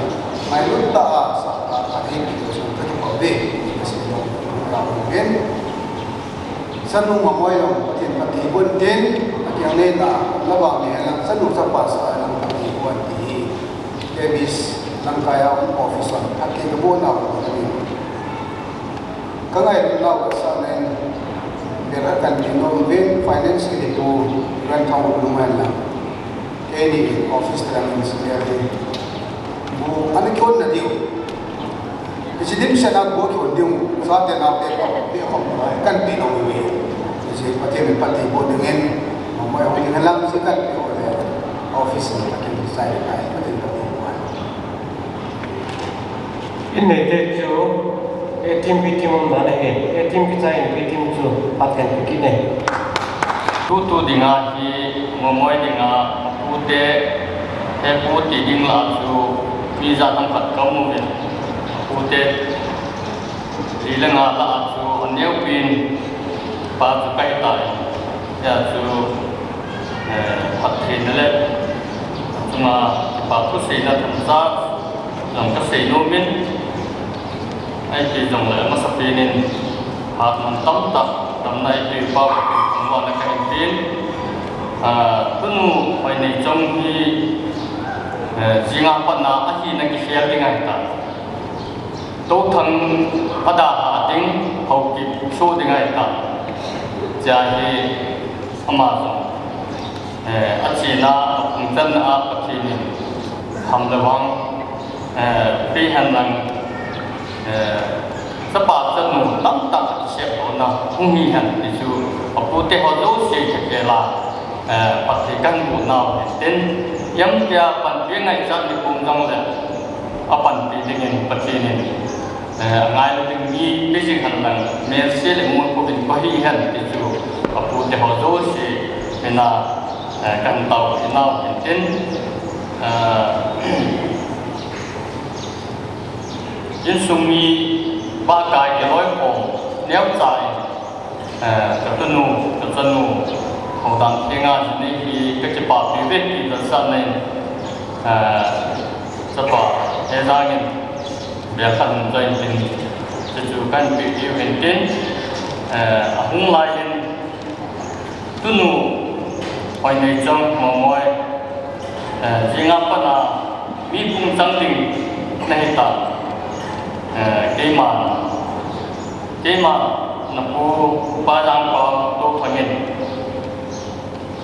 Mai lut ta a sa ta ka hi ki to sa ka ki pa ve. Ka si to ka ni. Sanu Mamoi jong Pathen phatthei boh in tin, a kiang nei na, la ba mi lang, sanu sa pa sa lang phatthei boh in ti hi. K B S lang kaya un office on, phatthei ka boh na un ka ni. Ka ngai na wa sa nen, bel a kan ti nom vin, finance ki tu, ran thong lu man lang. Keini office tera min senior hi. Bu, ana kion na diu. Hiche dimset a bu kion diu. Sa te na pe ko, pe ko, kan pe no we. Hiche Pathen in phatthei boh ding in. Mamoi hung ding lang hiche kan pe ko le. Office ni Pathen in sai kai. Pathen phatthei boh. In nei te chu, A team, B team um dan ahi. A team kichai in, B team chu phat hen kit e. Tutu dinga hi, Mamoi dinga, apute, hepu ti ding la chu, mi ja tam khat ka mu ve. Apute, li le nga la chu, aneo pin, pa chu kai ta. Ya chu, eh, phattheina le, chunga, pa thu seina thangcha, jong ka sei nom in, ai ti jong le, masa pin in, hat man tam tak, tam nai ti pa, pa, pa, na ka in tin, ah, tunu, pai nei chong hi, eh, jinga pat na, ahi na ki share ding ai ta. Touthang pada a ding, Haokip so ding ahi ta. Chia hi ama jong, eh, achena, aphung channa a Pathen in ham le vang, eh, pe hen lang, eh, chapa chanu tamtah kisep lona hung hi hen ti chu apute ho jouse thakela, eh, phatthei kahin boh nau hen tin, iam tia panpi ngaichat ni kum jong le, apanpi dingin Pathen in, eh, angai lou ding mi, pijing han lang, melse le mun ko bin ko hi hen, ti chu, apute ho jouse, mina, eh, kahin taopi nau hin tin, eh, insung mi, ba kai ke loi ko, neo chai, Eh, ka tunu, ka chanu, ho dan thenga hi nei hi ka kipapi ve ti da sa nei, eh, chapa, he jangin, bia khan join tin, chu chu kan pi pi ven tin, eh, ahung lai in, tunu, hoi nei chong, mo moi, eh, jinga pana, mi pung chang ding, nahi ta, eh, keima, Keima, na pu, pa jang pa, to thangin.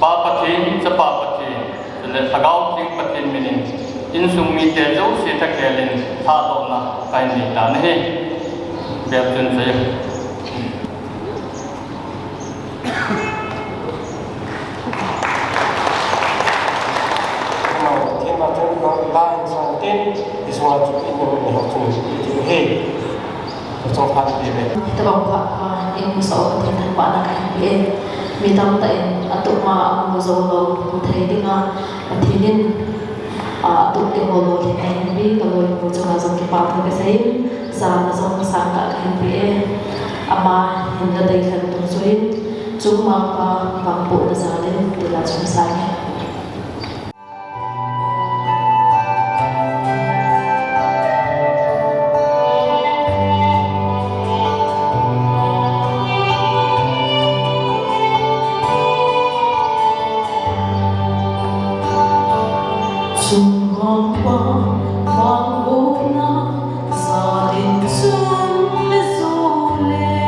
Pa Pathen, chapa Pathen, le Lhagao Theng Pathen minin, insung mite jouse thakelin, thadohna, kahin nei tan ahi. Bep chun sei. Thema chu la in sang tin, i sunga chu in ni ho chu ti hi. Chu phat ti ve. Tabang pha, ah, in sa o Pathen thangvahna kahin pe. Mi tamtah in atup ma amu jou lou, mu thei dinga Pathen in, ah, atup te ho lolhin ahin pe, ka loipu chunga jong kipa thu kasei in, jana jong sangtah kahin pe e. Ama hin nadei lhen tu chu hin, Chungmangpa vangbohna jal in, ti la chun sang e. Chungmangpa vangbohna jal in chun le jo le.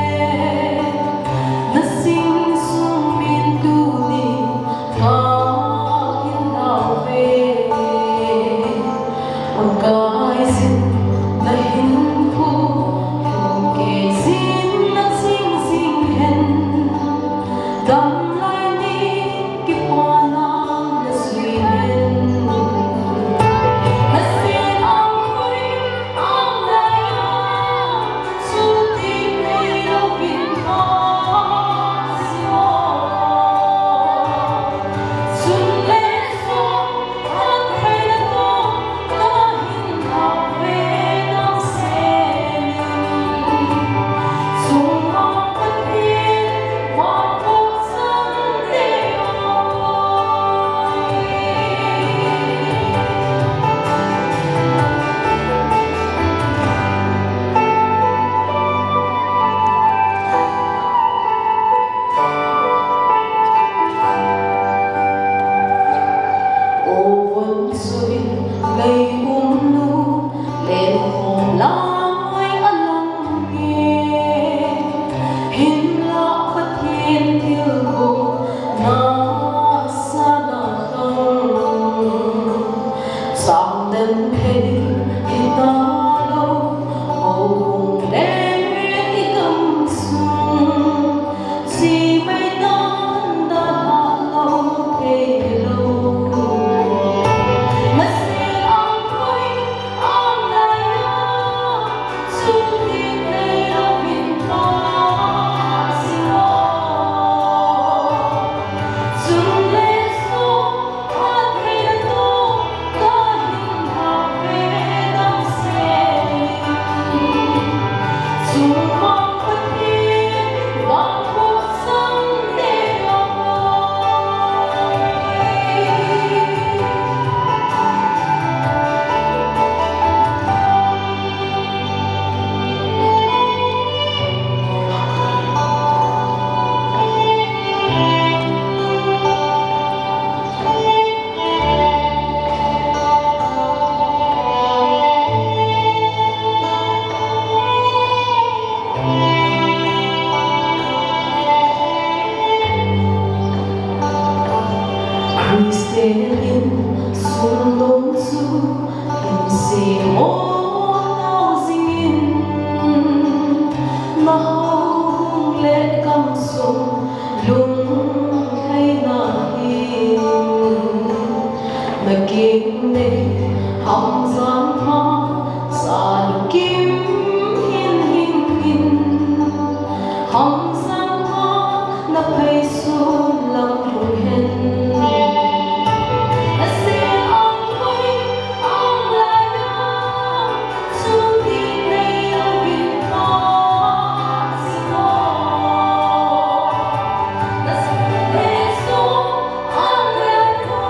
Christian in sundong chu in se mo nau zingin, na hung le kam sung lung thei na hin, na kim nei ham zan ma sa lu kim hin hin hin. Hong sang ha na phei sun lam lung hen. Na sen ang koi ang lai na, sun di nei lo vin pa si mo. Na sen le so ang lai na,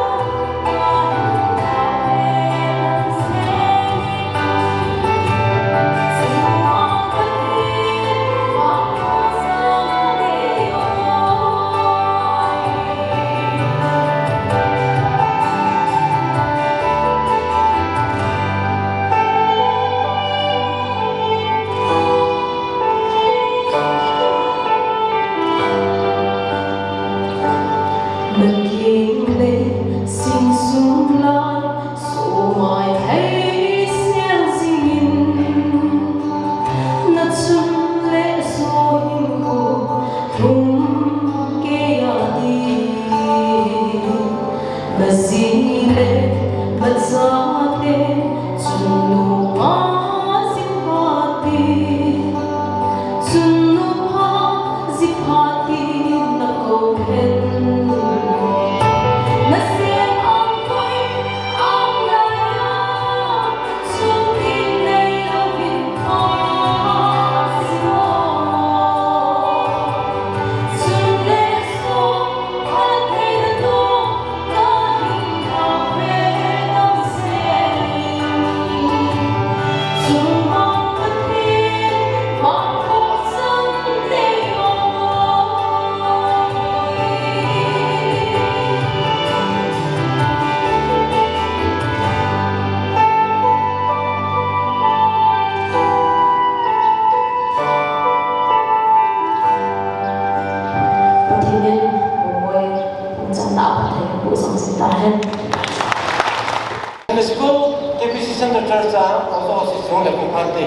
Sunday School, K B C Central Church a, ojo si chung le kung phan te.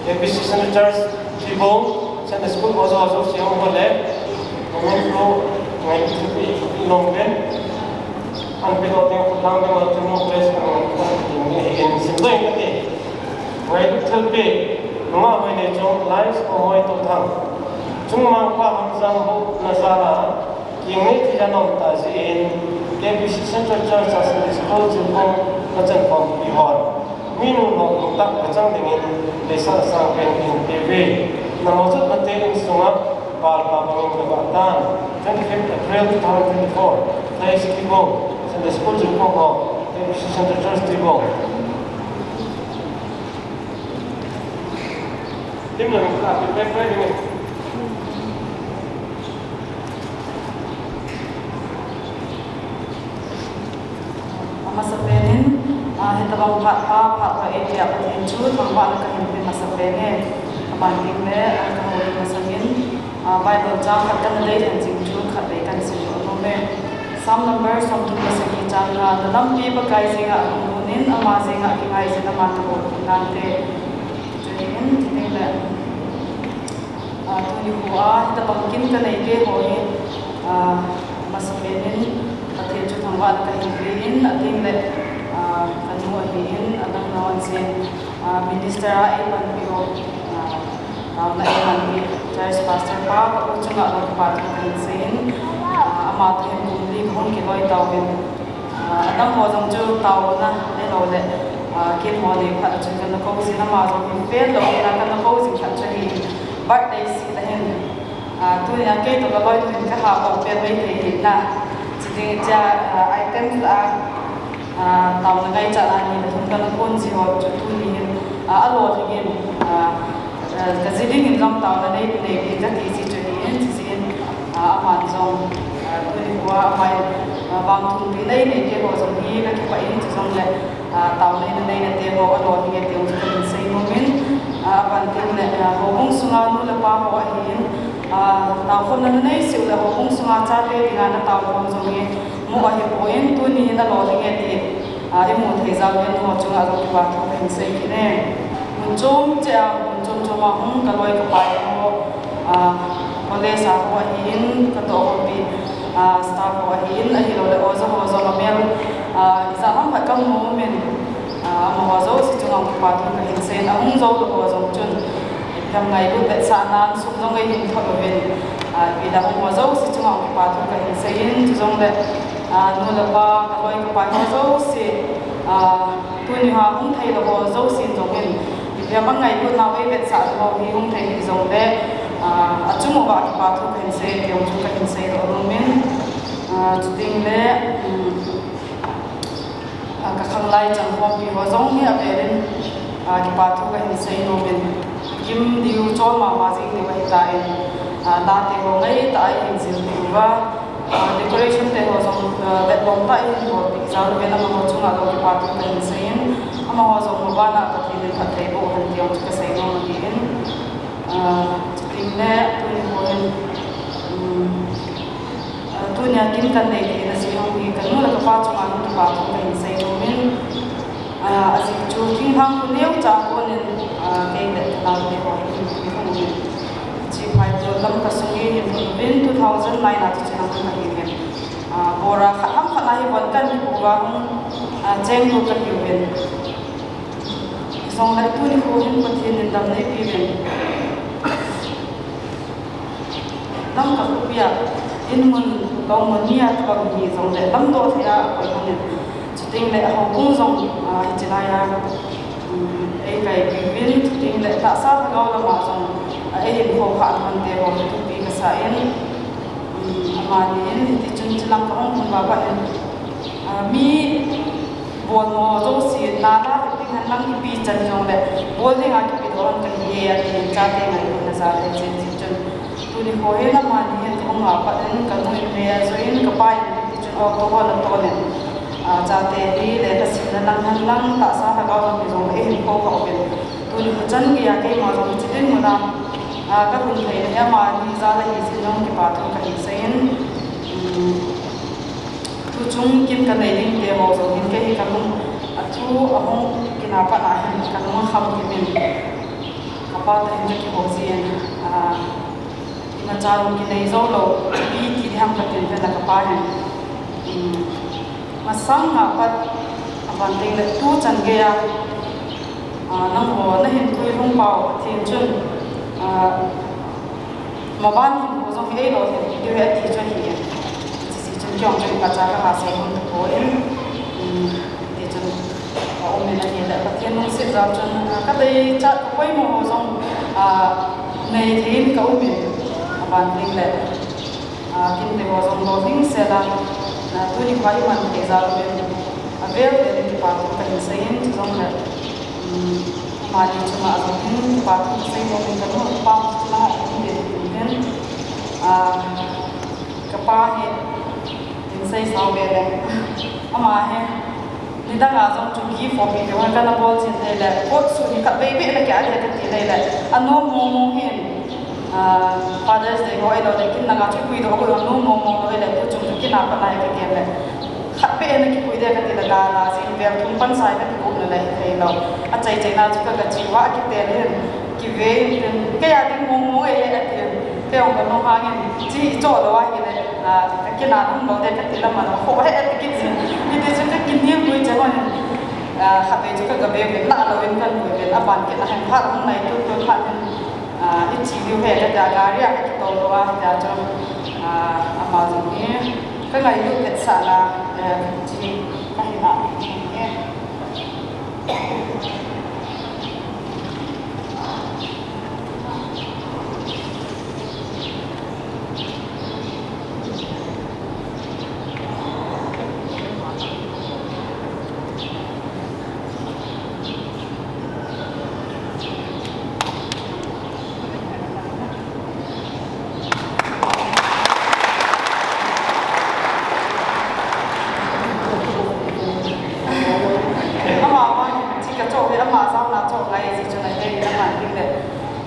K B C Central Church, Tribong, Sunday School, ojo si chung le, ojo ngai chu pi long ben. An pi lo teng khut lang ding a tunu place kan ngai ta ding ni hin sim doi ka ti. Ngai thil pi, nunga hoi nei chung, Lai Sopahoi Touthang. Chungmang pa Hamjang Bohna jal a, kingnei thei a um ta jeh in, K B C Central Church a Sunday School chun hung ka chan khom pi hon. Minu nung tak ka chang ding in, leisang sang pen in te ve. Na mo chut na te in sunga, Val pa bang in ka ba tan. Twenty-fifth April two thousand twenty-four. Thai Siki Bo, Sunday School Jingkong Ho, K B C Central Church Tibong. Tim lang ka pi pai pai ni. Amasapen in, ah, hitabang phat pa, phat pa area Pathen chu thangvahna kahin pe masapen e. Aban ding le, ah, kahoulim masang in, ah, Bible chang khat kana dei lheh jing chu khatvei kahin sim nom e. Psalm number somthum le sagi Chang, ah, na lampi Pakai jeng a hung nunin, ama jeng a kingai jin, ama na bol nante. Chuin, tin le, ah, tuni khu a, hitabang kin kanei te ho hi, ah, masapen in, Pathen chu thangvahna kahin pe in, atin le, ah, kanu ahin, adang na on sin, ah, minister a eipanpi ho, ah, Taona eimanpi, church pastor pa, ka u chunga lungpa thu kahin seiyin, ah, ama toh hin kum li kahung kiloi tauvin. Ah, adang ho jong chu taona neilou le, ah, kin ho nei phat chun kana kou jin, ama jong hin pen lou in kana kou jin khat chu ahi, birthday seat ahin. Ah, tunia kei toh kaloi toh hin kaha pou pen mai thei hin na. Chiding chia, ah, items la, ah, taona ngaichat a ni le thum kana kon ji ho chu tuni hin, ah, alolhing in, ah, ah, kaji ding in jong taona nei, neipi kati ji chu ahin, chijin, ah, aman jong, ah, tuni khu a, aman, ah, vang thum pi nei nei te ho jong hi kakipah in, chujongle, ah, taona nei nei te ho alolhing e ti jong chu kahin sei nom in, ah, aban tin le, ah, houbung sunga nu le pa ho ahin, ah, taokhomna nanei seh u le houbung sunga chate dinga nataona ho jong hi mu ahipoi, tuni hin alolhing e ti, ah, imu thei jal uvin ho chunga jong kipa thu kahin sei kit e. Mun chom cheh a, mun chom chom a hung kaloi kapai ho, ah, college a ho ahin, katoh ho pi, ah, staff ho ahin, ahilou le oja ho jong amel, ah, ijat ham khat kamu umin, ah, amaho jouse chunga kipa thu kahin sei in, ahung jou lou ho jong chun, ipi ham ngailut vetsahnan sum jong eihin thot uvin, ah, ipi le amaho jouse chunga kipa thu kahin sei in, chujongle, ah, nu le pa, kaloi kapai ho jouse, ah, tuni a hung theilou ho jousen jong hin, ipi ham angailutnau eivetsah ho hi hung thei hijongle, ah, achung uva kipa thu kahin sei ti jong chu kahin seidoh nom in, ah, chuteng le, um, ah, kakhanglai chang khompi ho jong hi avel in, ah, kipa thu kahin sei nom in, gim diu chol mama jing diu ahitan, ah, late ho ngaitah a eihin jil diu va, ah, decoration te ho jong, ah, vetlom tah a eihin bolpeh jal uvin amaho chunga jong kipa thu kahin sei in, amaho jong mabana Pathen in phatthei boh hen ti jong chu kasei nom ahin, ah, chuteng le tuni khu hin, um, ah, tunia kin kanei theina jeh jong hi kanu le kapa chunga jong kipa thu kahin sei nom in, ah, ajeh chu thinglhang khu neocha konin, ah, kei le kanaote ho hi hin pui hung in, hiche Phaitol Lamka sung hi hin lhun uvin two thousand nine a chu chenam kahiuvin, ah, bora khat ham khat a hi von kahin kipu uva hung, ah, chenglut kahiuvin. Hijongle tuni khu hin Pathen in dam neipeuvin, Lamka khopia in mun, lou mun nia tabang hijongle damdoh thei a akoi hon in, chuteng le ahoubung jong, ah, hiche laiya, um, eikaipiuvin, chuteng le tahsa lhagao lama jong, ah, eihin khoukhah na hon te ho hi thupi kasa in, um, amani in hitichun chulang kahung lhun uva pat in, ah, mi bolmo jouse nala hitin hen lang ipi chan jongle bol dinga kipedoh hon kahi e atin, chate ngailutna jal ahi, hiche chun tuni khu hin amani hin kahung a pat in kanu in me ajoh in, kapa in hitichun auto ho natol in, ah, chate hi lekha simna lang hen lang tahsa lhagao lam hijongle eihin khoukhah uvin, tuni khu chan geiya keima jong hiche dinmun a, ah, kalhun theina hi amani jal ahi jeh in jong kipa thu kahin sei in, um, tuchung kin kanei ding te ho jong hin kei hi kalung, athu ahung kit na pat a hin kalung akham kit in, kapa toh hin kakihou jin, ah, imacha jong kinei jou lou, ipi ti diham katin pen a kapa hin, um, masang a pat, aban teng le tuchan geiya, ah, nangho nahin puilhung pau Pathen chun, ah, maban hinkho jong hi eilolhinpi diu ahi ati chu ahi. Hiche jeh chun kei jong chun imacha kaha sei hon tapon, um, hiti chun aum in ahile Pathen lungset jal chun, ah, kadeichat kapoimo ho jong, ah, nei thei in kaum in, aban teng le, ah, kinte ho jong lolhing sel a, ah, tuni khu iman thei jal uvin, avel vel in kipa thu kahin sei in, chujongle, um, amani chunga jong hin kipa thu kasei nom in, kanu kapa chunga jong hin, ah, kapa hi, in sei sao ve le, ama hi, nidang a jong chu gift ho pi ding ho kana bol jin ahile, coat suit hi khatvei beh le kei a le kati le le, anom mong mong hin, ah, Father's Day ho ahilou le, kin dang a chu puidoh ho anom mong mong lou ahile, tuchung chu kin a pat a hi kagel le, Khat pe na kipui de kati la da la jing vel thum pan sai kati ko na lai thei lo. A chai chai na chu ka ka chi wa ki te le ki ve in tin. Kei a ding mong mong e e ati. Kei ong ka nong hang in chi cho lo wa hi le. A ka ki na nong lo de kati la man ho he ati ki jing. Ki te chu ka ki ni bui cha ho ni. A khat pe chu ka ka ve ve na lo in kan bui ve a ban ki na han phat hong nai tu tu phat in. A hi chi ni he ka da gari a ki to lo wa da chu. A ama jong ni. Ka ngailut vetsahna, eh, chi ka hin ah, eh. Ama vang, chi ka chou ve, ama jaona chou ngai ji chun a he, ama ding le.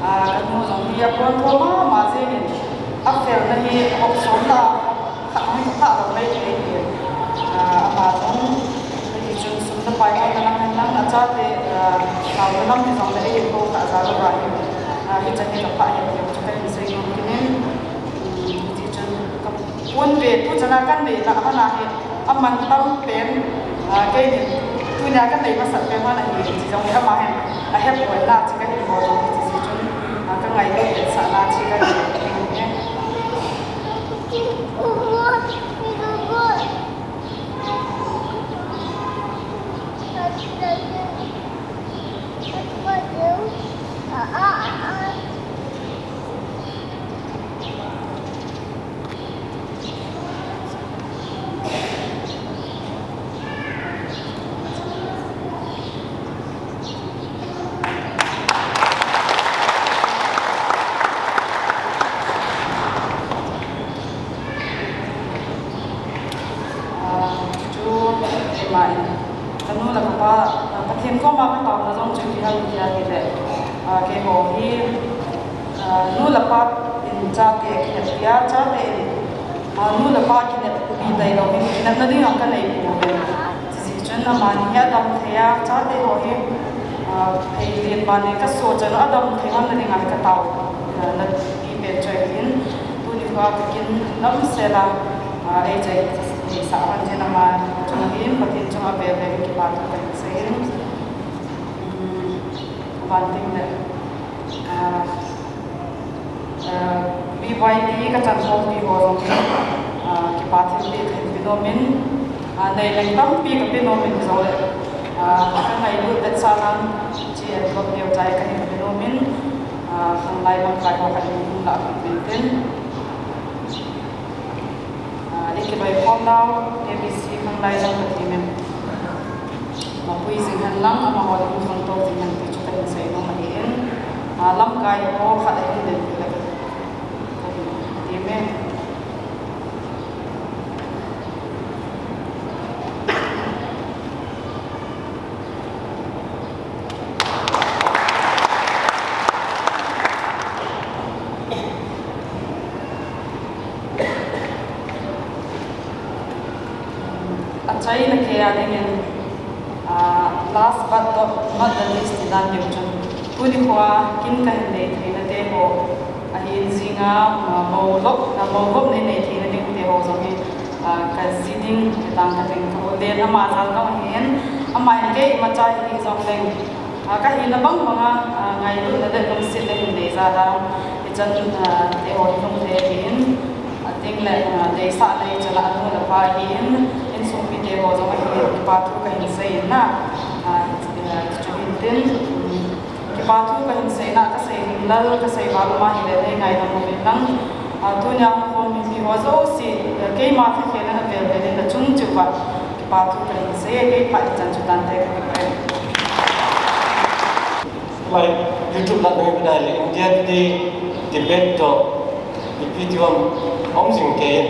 A, ka nu jong hi a pon tho mama jeng in. A fel na hi, a hop som na, khat hoi ka pha lo mai thei hi. A, ama jong, hiti chun sum na pai hoi na lang hen lang, a chate, a, nau na lam hi jong le, ei ko ka ja lo va hi. A, hi chan hi ka pha hi, chu ka hin sei nom kit in. Um, hiti chun ka pon ve, tu chan a kan ve na, a man a hi, a man tam pen, a, kei ni, tunia kan nei masat pen man a hi, chi jong hi ama hin, a hep lo na, chi ka hin bol jong hi, chi si chun, a, ka ngailut vetsahna, chi ka hin bol. Ah, chu, keima in, ka nu le ka pa, ah, Pathen koma ka taona jong chu ipi ham tia ahile, ah, keiho hi, ah, nu le pa in chate kinep tia, chate in, ah, nu le pa kinep pi tailou hin, kinepna dinga ka nei poi. Hijeh chun amani hi adam thei a, chate ho hi, ah, phei len mani ka so chan adam thei hon na dinga ka tao, ah, na pi pen chu ahin, tuni kho a ka kin lam sel a, ah, ei chai, ei sa hon jin ama chunga hin, Pathen chunga vel vel in kipa thu ka hin sei in. Um, aban teng le, ah, Eh, B Y D ka chan khompi ho jong, ah, kipa thilpeh kahin pe nom in, ah, nei leng tampi ka pe nom in jong le, ah, ka ngailut vetsahna, chi envelope neo chai kahin pe nom in, ah, khanglai lamkai ho kahin hung lah peh tin. Ah, i kiloikhom nau, A B C khanglai jong ka ti men. Mapui jing hen lang, amaho le hung khangtou jing hen ti chu kahin sei nom ahi in. Ah, lamkai ho khat ahin den ti le kahin ti men. Achaina kei a dingin, ah, last but not, not the least ti dan ding chun, tuni kho a kin kahin nei theina te ho, ahin jing a, ah, moulop, ah, moulop nei nei theina ding te ho jong hi, ah, ka ji ding, ka tang ka ding ka u len ama jal jong ahin, ama in kei imacha hi jong leng, ah, ka hina bang bang a, ah, ngailutna le lungsetna hin nei jal a, hichan, ah, te ho hi lungthei ahin, ating le, ah, deisah nei chan a anu le apa ahin, insung mite ho jong ahin, kipa thu kahin sei in na, ah, chu hin tin, um, Kipa thu kahin seina, ka sei lal, ka sei val ma hile nei ngaidam uvin lang. Ah, tunia hung khom mipi ho jouse, eh, keima thakhelna avel vel in nachung cheh uva kipa thu kahin sei e, kei phat ichan chu tante ka pe. Lai, YouTube la ngai bina le India Today debate toh ipi ti ham um jing kei in.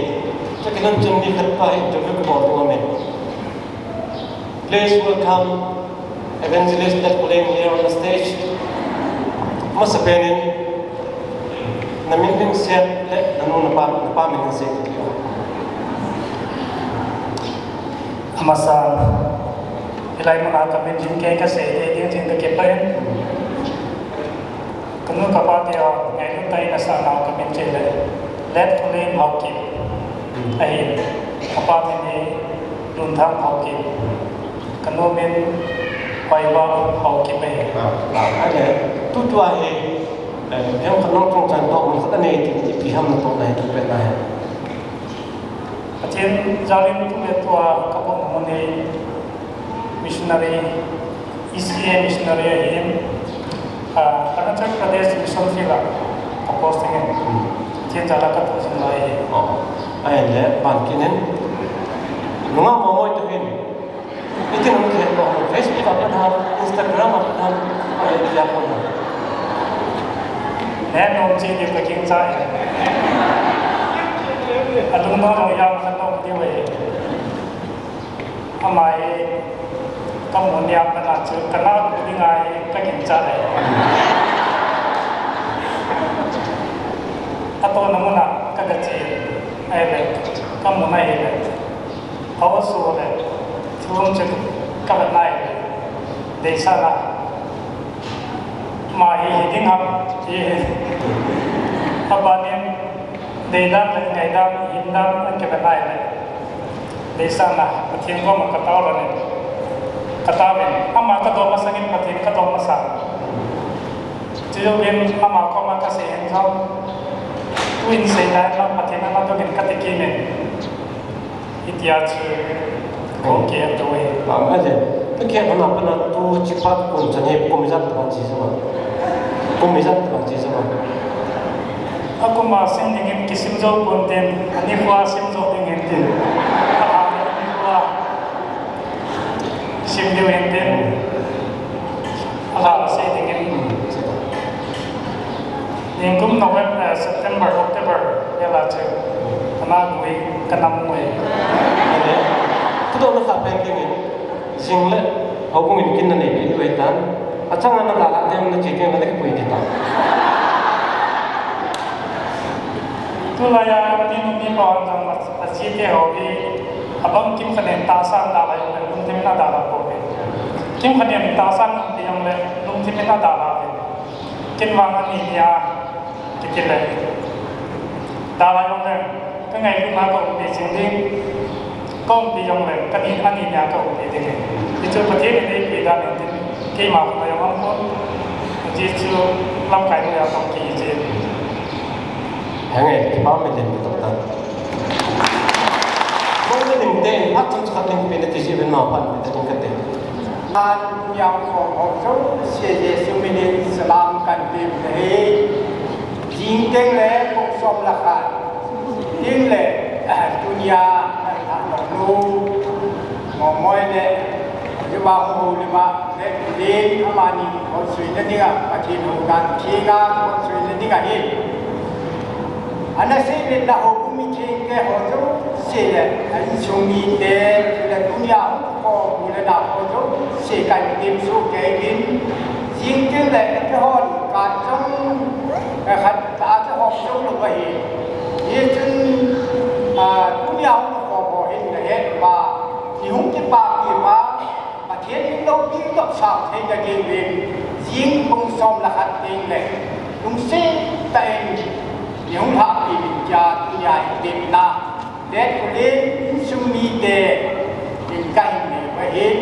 Chakei lang chun mi khat pa interview kabol ding aum in. Please welcome Evangelist Letpoleng here on the stage. Masapen in, namin ding seiyin le, nanu napa, napa min seiyin. Amasan, hilai muna kamin jing kei kasei ding jing kakipah in. Kanu kapa te ho, ngailut tah in asah nau kamin chu le, Let Khulen Haokip. Ahi, kapa min hi Lunthang Haokip. Kanu min Hoiva Haokip ahi. Ah, ah, ahi. Tutua hi, eh, hem khat nong chungchang toh mun khat anei ti, ipi ham natoh nai tu pe nai. Pathen jalin tu le tua kapom mun hi missionary, E C A missionary ahin, ah, Arunachal Pradesh Mission Field a kaposting ahin. Pathen jal a katoh jing lai ahi. Oh. Ahin le, ban kit in. Nungah mong mong tu hin. Iti nung khen ko, Facebook a pat ham, Instagram a pat ham, a le tia ko na. Ne nom chi diu ka ging cha e. A lung no no yang khan nom diu e. Ama e, ka mu niam na na chu, ka na ku ding a e, ka ging cha e. A to na mu na, ka ga chi, a e le, ka mu na e le. Hausa le, thum chu ka vet nai le, deisahna. Ama hi hiding ham, ti hi. Abanin, deidan le, ngaidan, hindan, an ka vet nai le. Deisahna, Pathen koma ka tao le ni. Ka tao le, ama ka dong masangin Pathen ka dong masa. Chujouvin, ama koma ka sei hen jong. Tuin sei nai lang Pathen ama dongin ka ti kimin. Hitia chu kong ke a tu e. Am, aje. Tu ke hana pana tu chipat kun chan he kum ijat tah chi sa ma. Kum ijat tah chi sa ma. A kum a sim ding in kisim jo kun tin, ani khua sim jo ding in tin. A, ani khua sim ding in tin. A, sei ding in. Hmm, sei ta. Nikum November, eh, September, October, vela chu. Kana gui, kana mui. Ane, tu do na sa pen ke ni. Sing le, houbung in kin na nei pi wei tan. Achang ana da la dem na chi ke na de pui ti ta. Tulai a, ni nu ni pa an jang ma, a chi ke ho bi, abang kim sa nen ta sa da la, lung te na da la ko bi. Kim sa nen ta sa ti jong le, lung te na da la bi. Kin vang ani nia, kiti le. Dalai jong le, ka ngailutna ka umpi jing ding, ka umpi jong le, ka ni ani nia ka umpi ding. Hichu Pathen in eipi dan in tin, keima khut a jong um pon, hichu lamkai noiya ka um kit jin. Henge, kipa milim ka tah. Ko milim te, phat chomkhat ding pe na ti ji ven ma pan pe ta ding ka te. An yang ko ho jouse Jesu min in salam kan pe u ahi. Jing teng le pung som le khat. Teng le, ah, tunia, ah, ah, nu, mo moi le, ju ba ho le ma, le din, amani, ho sui le dinga, Pathen ho dan, thinga, ho sui le dinga hi. Ana sei le na ho mi theng te ho jouse le, a insung mite, le tunia ho ko mu le na ho jouse kan kim su ke in, jing teng le, ke hon, ka jong, eh, khat ta te ho jong lo ba hi. Hichun, ah, tunia ho ko ho hin na het ba, ni hung kipa pi ba, Pathen in loupi lou sa thei na ding uvin, jing pung som le khat teng le, lungset tah in, ni hung lhahpi uvin tia, tunia in tepna, Let Khulen insung mite in ka hin nei u ahin,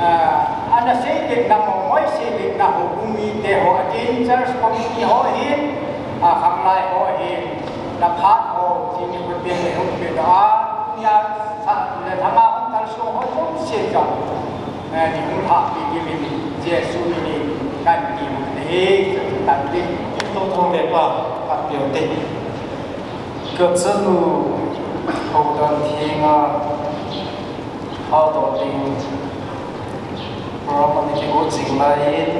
ah, ana sei le na mo, moi sei le na ho, houbung mite ho, atin church committee ho hin, ah, khanglai ho hin, na phat ho, jing ni ko te le hung pe da, tunia sa, le thanga hung kal sung ho jouse jong. Eh, ni hung lhahpi ding in Jesu min in kan ti u ahi, kan ti. Kin to thong le pa, kan ti u te. Ka chanu, ho dan thenga, ha to ding. Program ana kigo jing lai in.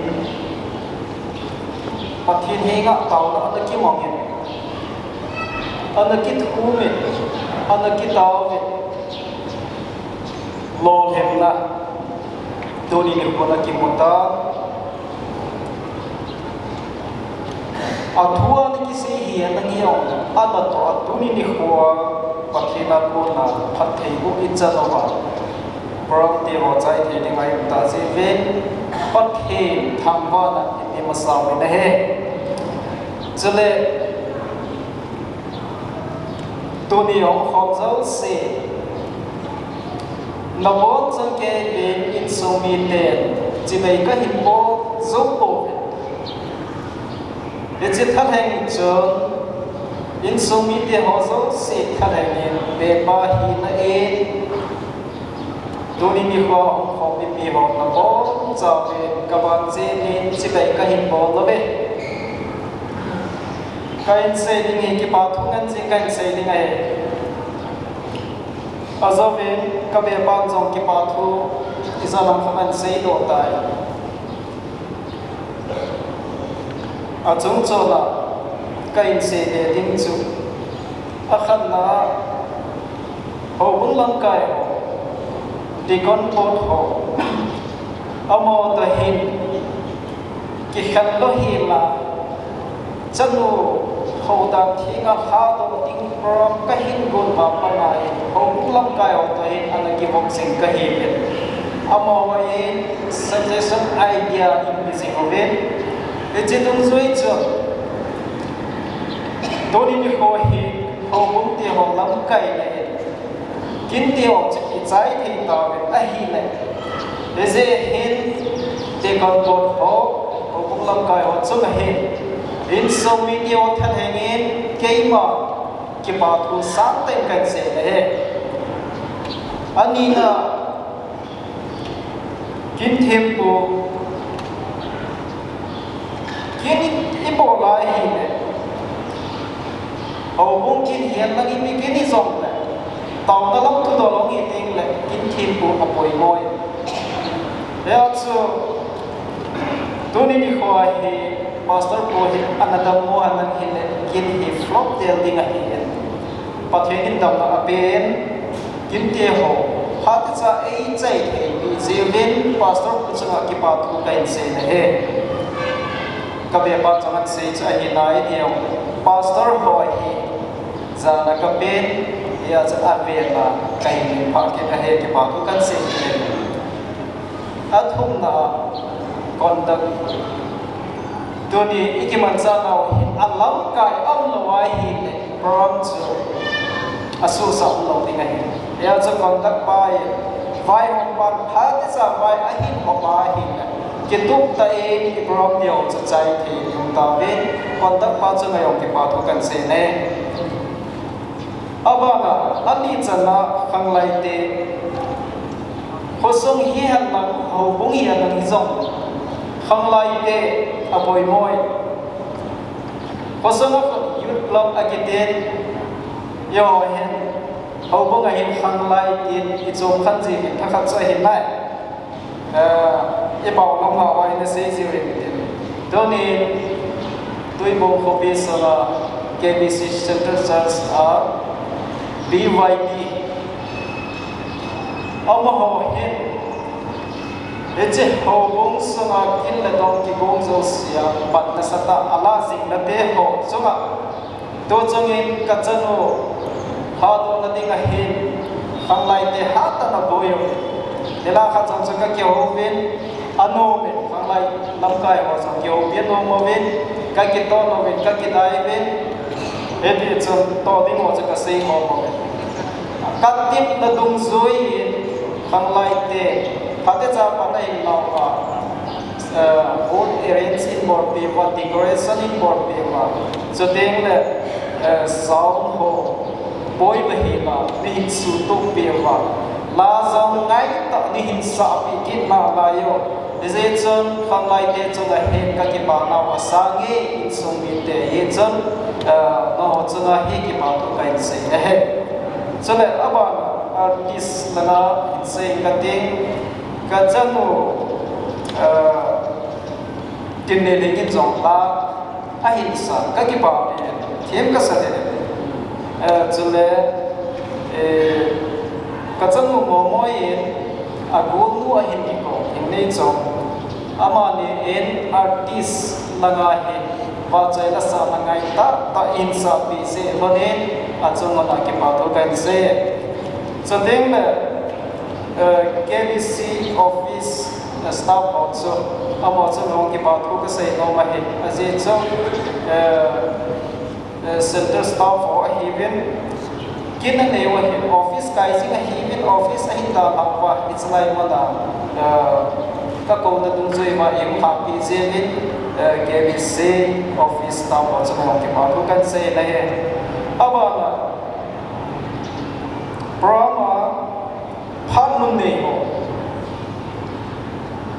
Pathen henga taona ana kimang in. Ana kithum in. Ana kitao in. Lolhinna, tuni nikho a kimu ta. Athua ana kisei hi ana ngai u, ana toh a tuni nikho a Pathen a kona phattheiboh ichan uva. Program ti ho chai thei ding a i um ta jeh uvin, Pathen thangvahna i pe masa uvin ahi. Chule, tuni hung khom jouse, nabonchauvin kei le insung miten chibai kahin bol jou pouve. Hiche thalheng chun, insung mite ho jouse thalheng in, pepa hina in, tuni nikho hung khom mipi ho nabonchauvin kaban jeh in chibai kahin bol lou ve. Kahin sei ding hi kipa thu ngen jing kahin sei ding ahi. Ajouvin kabepan jong kipa thu ija lam khat ahin seidoh tai. Achungchon a kahin seile ding chu, akhatna, houbung lamkai ho, deacon board ho, amaho toh hin kikhen lou hel a, chanu houdan thenga lhadoh ding program kahin gon ma pana hi, houbung lamkai ho toh hin ana kivop jing kahiuve. Amaho in suggestion, idea ahin pe jing uve. Hiche dungjui chun, tuni nikho hi houbung te ho lamkai le kinte ho chu kichai thei tauve ahile, hijeh hin deacon board ho, houbung lamkai ho chunga hin, insung mite ho thalheng in keima kipa thu sangtah in kahin sei ahi. Anina, kin thempu, kin i bol lai hile, houbung kin hihen lang ipi kin i jong le, taona lam thudol hung hi teng le, kin thempu apoimo e. Hijeh chun, tuni nikho hi, Pastor pu hi ana dammo ahi nang hile, kin hi flop del ding ahi e. Pathen in damna apen, kinte ho, phatecha eichai theipi jeh uvin, Pastor pu chunga kipa thu kahin sei ahi. Kabepa chunga sei chu ahi nai diu. Pastor ho hi, jana kapen, hijeh chun avenna kahin phah kit ahi, kipa thu kahin sei ahi. Athumna, conduct. Tuni i kimanchah nau hi alamkai aum lou ahile, program chu asuhsah umlou ding ahi. Hijeh chun conduct pa in, vaihom pan phatecha vai ahin hom ahile, kitup tah in i program diu chu chai thei ding tauve, conduct pa chunga jong kipa thu kahin sei e. Abana, ani channa khanglaite, khosung hihen lang, houbung hihen lang hijong, khanglaite apoimo e. Khosunga youth club akiti, eiho hin, houbunga hin khanglai tin ichom khen jiuvin thakhat chu ahi nai. Eh, i pao lam ho a ina sei jiuvin tin. Tuni Tuibong khopi sunga K B C Central Church a B Y D amaho hin, hiche houbung sunga kin le dong kigong jousea, pan nasatah a la jing nate ho chunga, tuchungin kachanu lhadohna dinga hin, khanglaite hatah in aboi uve. Nilhah khat jong chu kakihouvin, anom in, khanglai lamkai ho jong kihoupi anom uvin, kakitoh uvin, kakidai uvin, hiti chun toh ding ho chu kasei khom uve. Katepna dungjui in, khanglaite, phatecha pan ahin lau uva, eh, board arrange in bolpeh uva, decoration in bolpeh uva. Chuteng le, eh, sound ho, poi ba hila, neihin sutoh peh uva. La jong ngaitah neihin sahpeh kit nalai u. Hijeh chun khanglaite chunga hin kakipah nau asange, insung mite hi chun, eh, nangho chunga hi kipa thu kahin sei ahi. Chule abana artist langa hin sei kate, kachanu, eh, Tinneileng in jong la ahin sa, kakipah e, them kasa e. Eh, chule, eh, kachanu Momoi in agolnu ahin kikou, Hingneichong. Amani in artist langa hin vahchoi la sahna ngaitah tah in sahpeh jeh lhonin achunga kipa thu kahin sei. Chuteng le, Eh, K B C office, eh, staff ho chu, amaho chu nung kipa thu kasei nom ahi. Ajeh chu, eh, eh, center staff ho ahiuvin, kin anei u ahi, office kai jing ahiuvin, office ahin dalhah uva, hiche lai muna, eh, kakouna dungjui uva eihung lhahpi jeh uvin, eh, K B C office staff ho chu nung kipa thu kahin sei ahi. Abana, program a phat mun nei ho.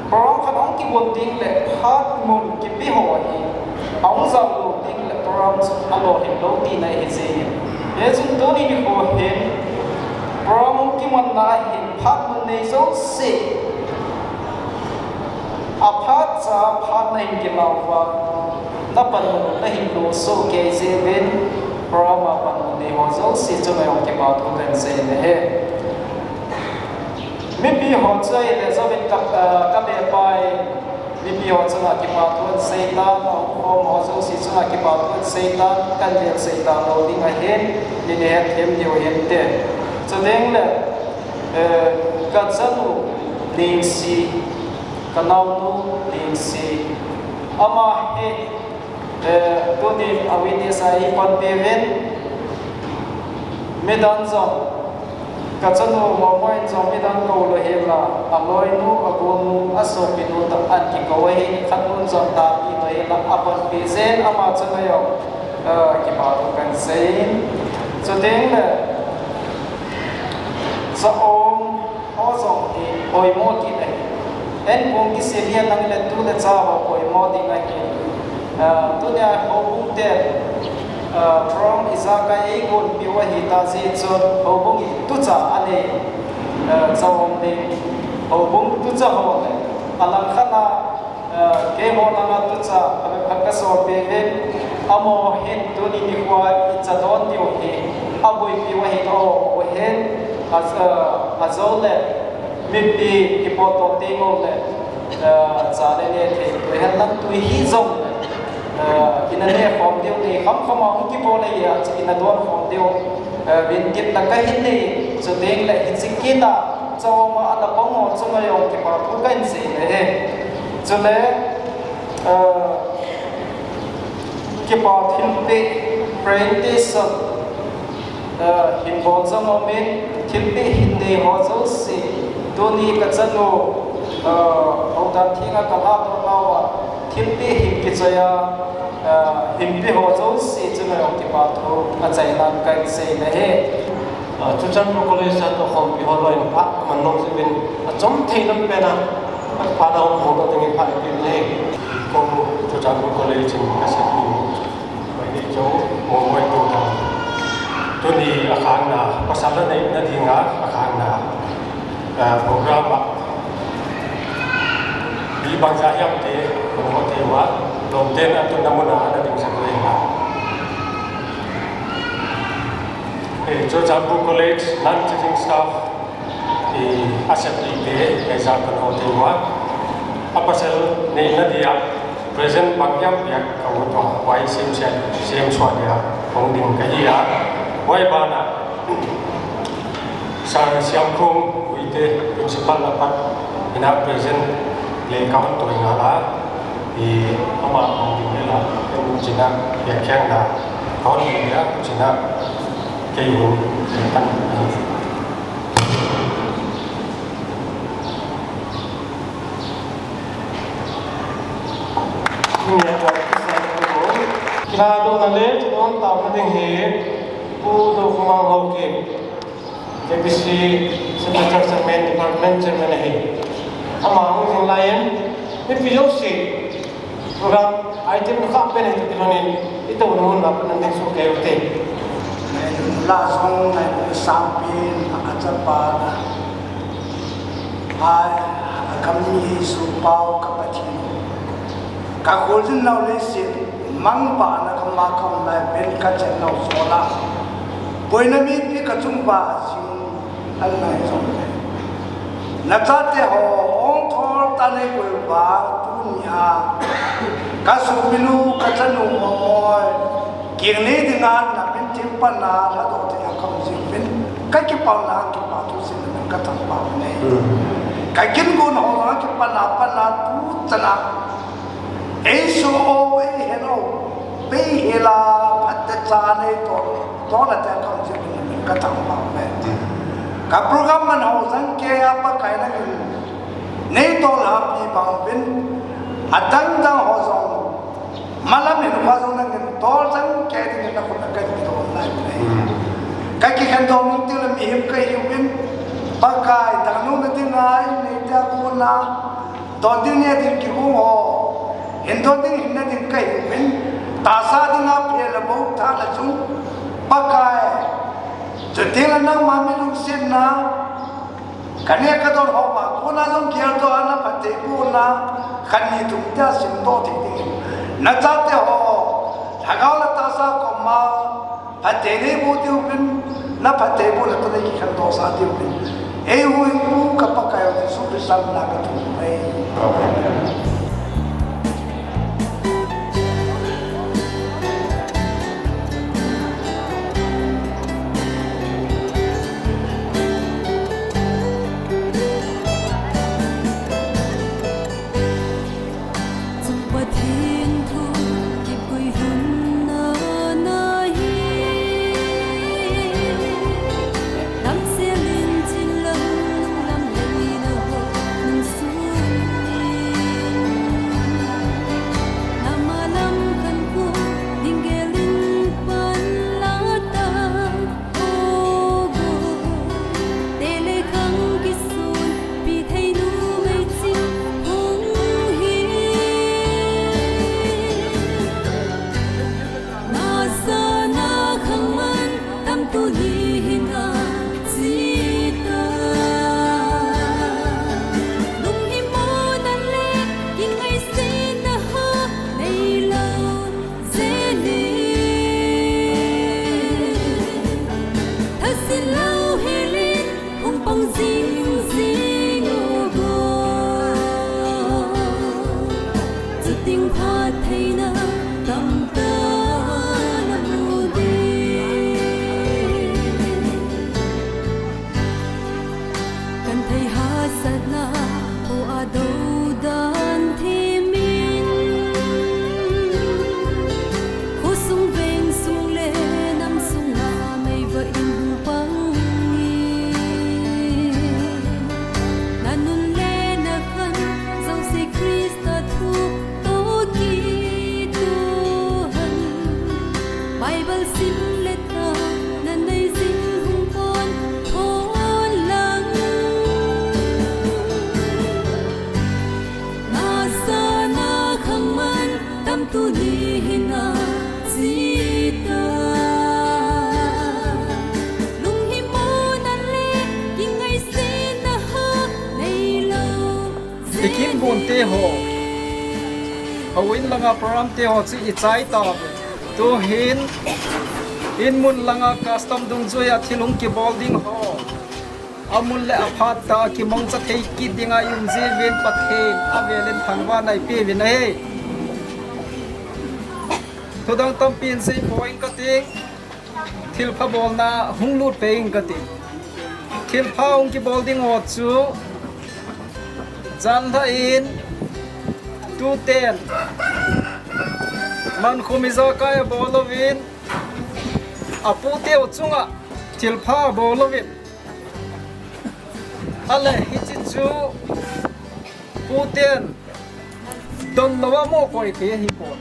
Program khat ahung kibol ding le phat mun kipe ho hi ahung jao lou ding le program chu alolhing lou tina ahi jeh in. Hijeh chun tuni nikho hin program hung kimanna hin phat mun nei jouse, aphat cha phat nahin kilah uva, napanmun nahin lo soh kei jeh uvin, program a panmun nei ho jouse chunga jong kipa thu kahin sei ahi. Mipi ho chu ahile jouvin ka, ah, kabe pai, mipi ho chunga kipa thu kahin sei tan, ahung khom ho jouse chunga kipa thu kahin sei tan, kahin vel sei talou ding ahin, nin hetthem diu hinte. Chuteng le, eh, kachanu Lengsi, kanaonu Lengsi, ama hi, eh, tunin a witness a eipanpi uvin, midang jong, kachanu Momoi in jong midang kou lou hela, aloinu, agonu, asopinu toh ahin kikou ahi, khatnun jong tahpi lou hela, apanpi jeh in ama chunga jong, eh, kipa thu kahin sei in. Chuteng le, cha-om ho jong hi poimo kit ahi. Enkong kisem hi nang le tu le cha ho poimo ding ahi. Ah, tunia houbung te, ah, program ijakai eigonpiu ahita jeh chun houbung in tucha anei, ah, cha-om ding. Houbung tucha ho le, alangkhat a, ah, keiho langa tucha, ah, ka, kasolpeh uvin, amaho hin tuni nikho a icha don diu hi aboipiu ahi, amaho hin, ah, ah, ajou le, mipi kipotdoh teng uleh, eh, cha le neh thei, tuihen lang tui hih jongleh, eh, ina neh khom diu, nei kham kham a hung kibol ahi a, chu ina don khom diu, eh, vin kit na kahin nei, chuteng le hiche kit a, cha-om a ana pang ho chunga jong kipa thu kahin sei ahi. Chule, eh, kipa thilpeh presentation, eh, hin bol jong umin, thilpeh hin nei ho jouse, tuni kachanu, eh, hodan thenga kalhahdoh nauva, thilpeh hin kichoi a, eh, hin pe ho jouse chunga jong kipa thu achaina kahin sei ahi. Ah, Churachandpur College a tohkhompi ho loi in phat aman nom jeh uvin, achom thei lam pen a, phat a hung hol ding in phat ipi ahi. Kou Churachandpur College in ka sep u, Meitei Cho Momoi tou dan. Tuni a khangna, pasal a neina dinga a khangna, ah, program a, mi bangja hiam te, hung ho te uva, lom ten a tun na mun a ana ding sak le na. Eh, Churachandpur College, non-teaching staff, eh, a sep te, eh, ja kan ho te uva. A pasal neina dia, present bang hiam pia ka ut uva, huai sem sia, sem sua dia, hung ding kahi a. Huai bana, Sir Siamkhum Guite, Principal apat, ina present le ka hon toi ngal a, i ama hon ding le la, ken china, ya khen da, ka hon ding ya, china, kei hon, kan, Kila dona le, chidon taona ding hi, Pu Dokhomang Haokip, K B C Central Church Chairman, Department Chairman ahi. Ama hung jing lai in, mipi jouse, program item khat pen hi ti lhon in, i touna mun a pat in ding soh kei u te. Ngailutna jong, ngailutna sangpen, a chapa, a, a gam mi Jesu pau ka Pathen. Ka kholjin nau leiset, mangpha na ka ma ka um lai pen ka chen nau jola. Boina mipi ka chung uva jing an nai jong le. Na chate ho, hung thol tan ei koi uva, tunia. Ka sopinu, ka chanu Momoi. Keng nei dinga na min thim pan na, lhadoh dinga ka um jing uvin. Ka kipah na, kipa thu sin na min Ka thangvah e. Hmm. Ka kin gon ho la kipan a pan a tu chan a. Ei su o ei he lo. Pei he la phat te cha nei to. To la te kam ji ka thangvah e. Hmm. Ka program man ho jang ke a Pakai na kin. Nei to la pi bang vin. A dang dang ho jong. Malam hin pa jong nangin tol jang ke ding na khut a ka kidon lai. Hmm. Ka kikhen dong nung ti le mihem ka hiuvin. Pakai dang nung na ding ai nei ta ko na. Don ding ne ding kihung ho. Hin don ding hin na ding ka hiuvin. Tahsa ding a phe le bo tha le chung. Pakai. Chuti le nangma mi lungsetna. Ka neh ka don ho pa, kona jong geldoh a na phatthei bohna, khat ni thum tia simdoh thei ding. Na chate ho, lhagao le tahsa koma, phatthei nei boh diu vin, na phatthei bohna toh nei kikhendoh sah diu vin. Ei huhhingpu ka Pakai Jesu Christa min a ka thum e. Amen. Kan thei hahsatna, kho a dodan thimin, khosung vengsung le namsunga meivah in hung pang in, na nun le na khan jouse Christa thu toh kitoh hen. Bible sim le tha na nei jing hung pon thon lang. Na sana khangman tam tuni hin a chita. Lunghimona le kingaisena ha neilou. Ikin gonte ho. Houin langa program te ho chu ichai tauve. Tuhin, in mun langa custom dungjuia thil hung kibol ding ho. Amun le aphat tah a kimangcha thei kit dinga i um jiuvin Pathen avelin thangvahna ipeuvin ahi. Thudang tampi in seipoi kati. Thilpha bolna hung lut pei ing kati. Thilpha hung kibol ding ho chu janlhah in tuten mankhom ijakai abol uvin, apute u chunga thilpha abol uvin. Ale hiche chu tuten donlouva mo koi thei ahipoi.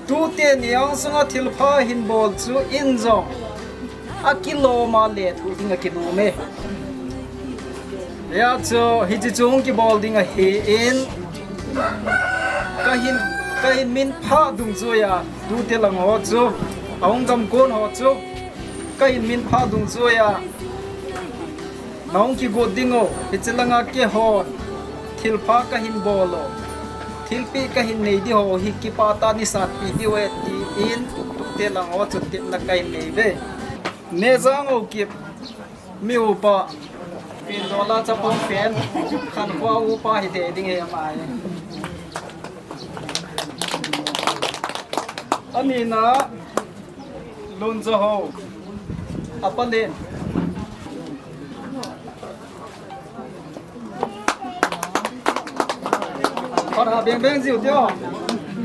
Tuten ni angsunga thilpha hin bol chu in jong akiloma lethuh ding akinom e. Hijeh chun hiche chu hung kibol ding ahin, kahin, kahin minphah dungjuia tute lang ho chu, ahung gamkon ho chu, kahin minphah dungjuia nahung kigot diu, hiche langa keihon thilpha kahin bol u, thilpeh kahin nei diu hi kipah tah in sanpeh diu ahi tin, tute lang ho chun tepna kahin nei uve. Nejang Haokip, mi upa, Pindola chapang pen, Khankhoa upa hithei ding ahi ama hi. Anina, Lunjahao, apa Len. Hon ha beng beng jiu tio.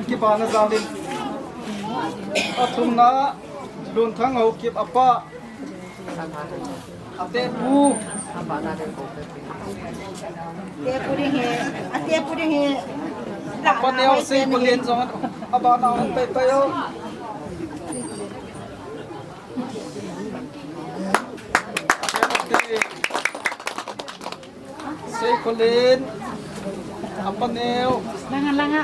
Kipana jal in. Athumna, Lunthang Haokip apa. Ate pu. Ate pu ding he. Ate pu ding he. Apa neo sei pu lien jong. Abana hon pai pai o. Ate pu. Sei Kholin, apa neo. Langa, langa.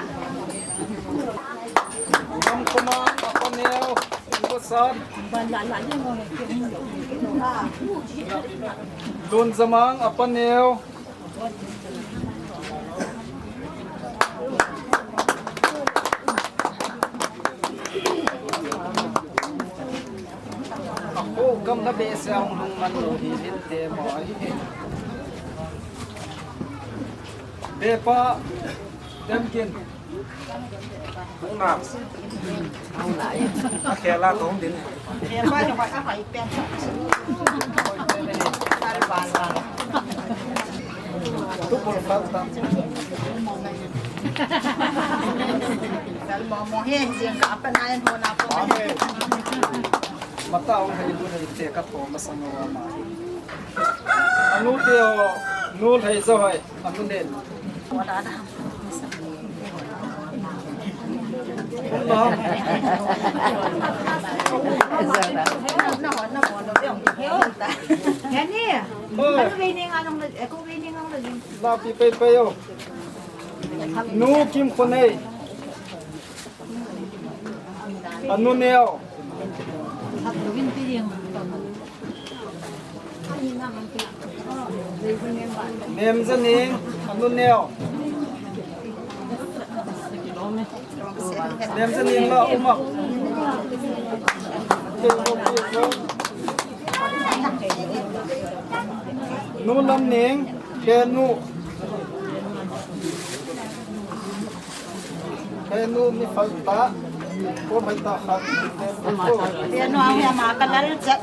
Gamkomang, apa neo. Ibosan. Lunjamang, apa neo. Ako, kam na behseh a hung lhung man lou hi, hin te mo ahi. Bepa, Demkin. Hung na. Hung na, eh. A khela to hung din. Bepa, yung mata kay pen. Tupul fat ta. Salmo mo he, jeng ka apa na yan ho na po. Amen. Mata hung hei, hung hei, te ka to, masang wa ma. Anu te o, nu hei jo hei, anu nen. Wala na. Wala. Na ho, na ho, na ho. Yani, anu be ni nga nong, eh, ko be ni nga nong. Lapi pai pai o. Nu Kimkhonei. Anu neo. Nemjaning, anu neo. Nemjaning la uma. Nu Lamning, Kenu. Kenu mi falta. Ko mai ta khat. Kenu ang ya ma kalal chat.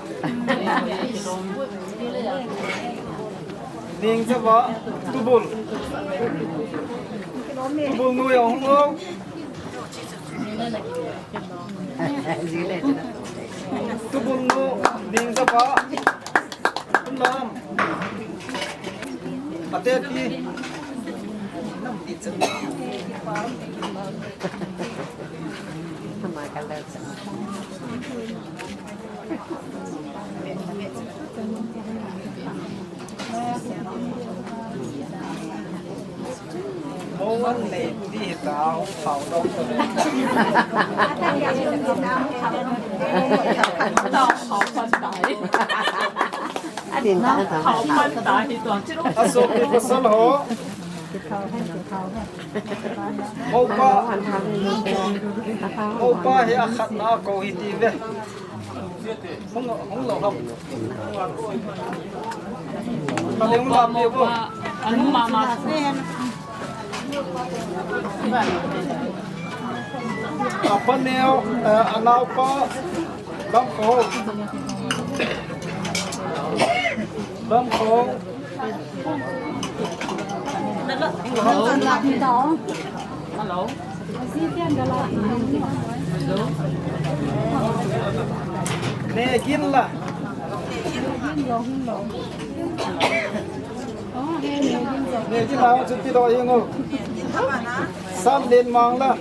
Ning java, Tubul. Tubul nu ya hung o. Tubul nu, ning java. Lam. Ate pi. Mo wan nei ti ta hung phao dong. Tao phao pan tai. Adin ta ta. Phao pan tai hi to. Asopi pasal ho. Mopa. Mopa hi akhatna ko hi ti ve. Hung, hung lou ham. Ka le hung lam ni bo. Anu mama. Apa neo, eh, anaupa. Lamkho. Lamkho. Hello. Hello. Negin la. Negin la, chuti do ingo. Sam den mang la.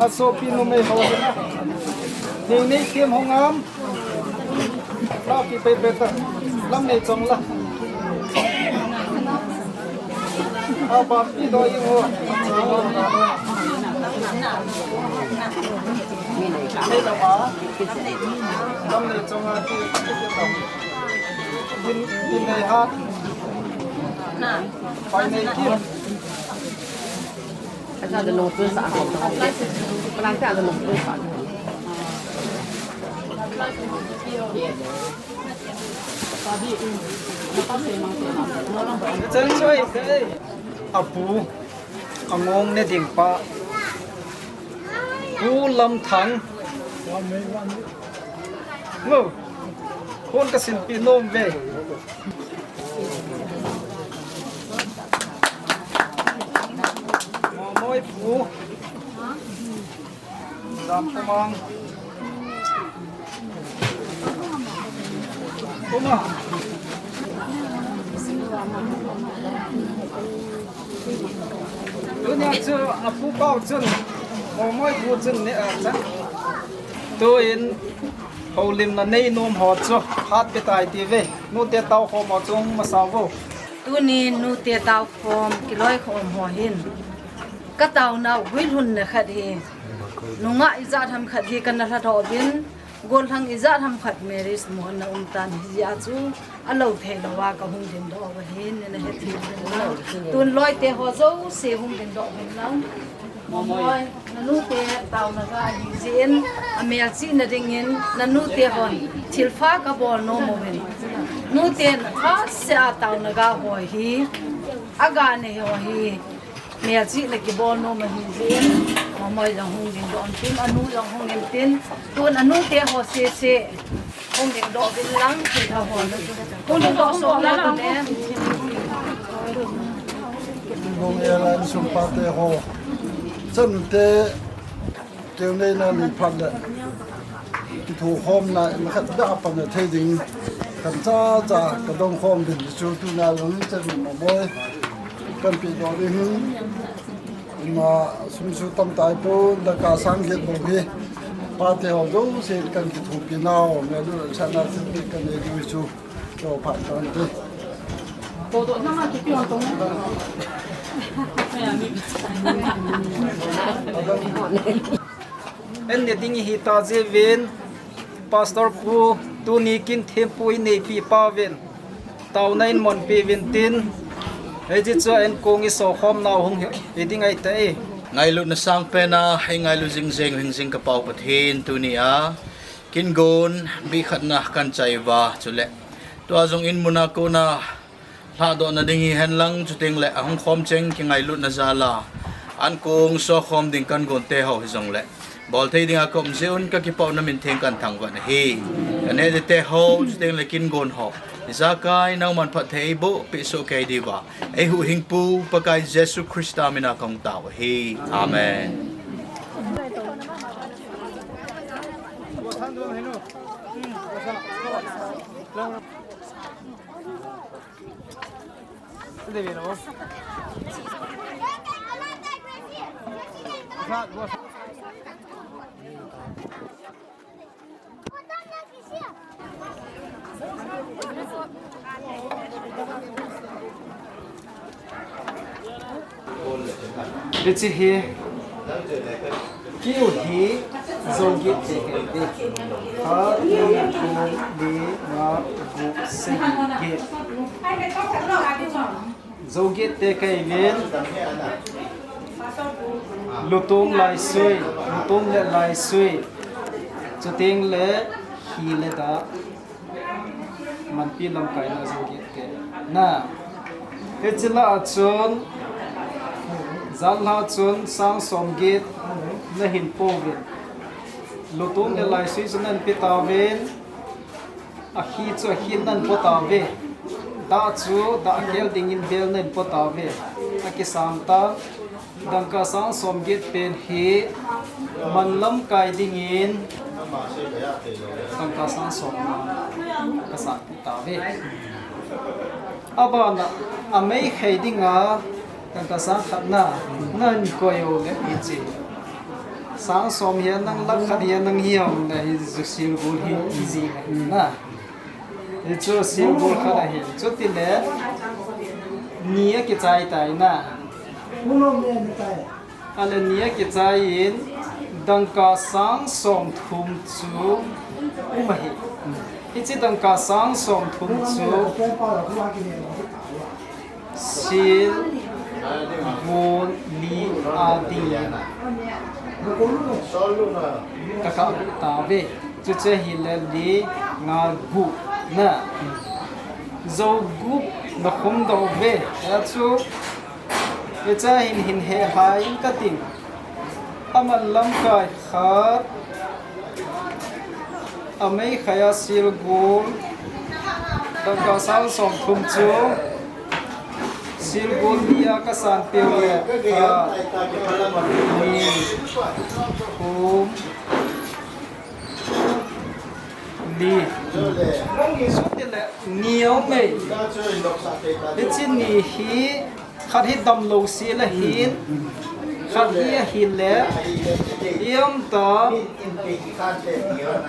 Asopi numei ho na. Ni ni kim hong am. Lau pi pei pei ta. Lam nei chong la. Au pa pi do i ho. Ni nei ka. Lam nei chong a ti ti ta. Din din nei ha. Pai nei ki. Asa ada nong tu sa ko. Palang ta ada nong tu sa. Chang choi, apu, angong ne ding pa. Pu Lamthang. Ngo. Kon ka sin pi nom ve. Oi, pu. Dam tamang. Tuma. Tunia chu apu pau chun, Momoi pu chun ni a chang. Tuin, houlimna nei nom ho chu, hat pe tai ti ve. Nute tao khom ho chung masa vo. Tuni nute tao khom, kiloi khom ho hin. Ka taonau guilhunna khat hi, nungah ijat ham khat hi kana lha tho bin, gollhang ijat ham khat marriage mo na um tan hi jeh a chu, alo thei lou a ka hung ding doh va hin, na he thei lou. Tun loi te ho jouse hung ding doh hin lang. Momoi, na nute taona ga hi jin, a melchihna dingin, na nute hon, thil pha ka bol nom uvin. Nute na pha se a taona ga ho hi, a ga ne ho hi. Melchihna kibol nom ahi jeh in, Momoi jong hung ding doh tin, anu jong hung ding tin, tun anu te ho sese, hung ding doh vin lang, ti tha ho. Hung ding doh so la tu le. Hung e la insung pa te ho. Chan te, Keu neina ni phat le kithokhomna, na khat da pan thei ding. Kan cha cha ka dong khom ding chu tuna jong ni chen Momoi. Kan pi doh ding hin. Ima sum su tam tai pon, dangka sang get bou hi. Pa te ho jouse kan kithopi nau, me lu sa na thil kan nei ding chu. Cho phat tan te. An ne ding hi ta jeh uvin, Pastor pu, tuni kin thempu i neipi pa uvin, taona in mon pi uvin tin, hei jeh chun an kong i so khom nau hung hi, hi ding ahi tai. Ngailutna sang pen a, hei ngailu jing jeng hing jing ka Pau Pathen tuni a, kin gon, mi khat na kan chai uva, chule. Tua jong in mun a kon a, Lhahdohna ding hi hen lang, chuteng le ahung khom cheng kingailutna jal a, an kong so khom ding kan gon te ho hi jong le, bol thei ding a ka um jeh un ka kipah u, na min theng kan thangvah na hi. Ka neh ding te ho, chuteng le kin gon ho, ijakai nangman phatthei eiboh peh soh kei diu va, ei huhhingpu Pakai Jesu Christa min a ka hung tao u ahi. Amen. Hiche hi, kiu hi, Joget te kei ve. Khat, ni, thum, li, nga, gup, sagi, get. Joget te kei uvin. Lutong Laisui, Lutong le Laisui. Chuteng le, hi le da. Manpi lamkaina Joget te. Na. Hiche lah a chun, jat lah a chun sang som get na hin po uvin. Lutong le Laisui chu nan pe tauvin. Akhi chu akhin nan po tauve. Da chu da akhel dingin bel nan po tauve. Akisam ta. Dangka sang som get pen hi man lamkai dingin dangka sang som na ka san tauve. Abana amei khai dinga dangka sang khat na nan koi u le hiche. Sang som hi nang lakh khat hi nang hi hom na hi ju silgul hi ji na. Hichu silgul khat ahi. Chutile ni akichai tai na. Ale ni akichai in dangka sang som thum chu um ahi. Hiche dangka sang som thum chu sil, gun, li a dingin ka kap tauve. Chuche hile li nga gup na. Jou gup na khum doh uve. Achu, hiche hin hin he hai in kating. Aman lamkai khat. Amei khai a silgul. Dangka sang som thum chu. Silbol nia kasan peh le, khat, ni, thum, li. Sutile ni aume. Hiche ni hi, khat hi damlou sel ahin, khat hi ahile, iam ta,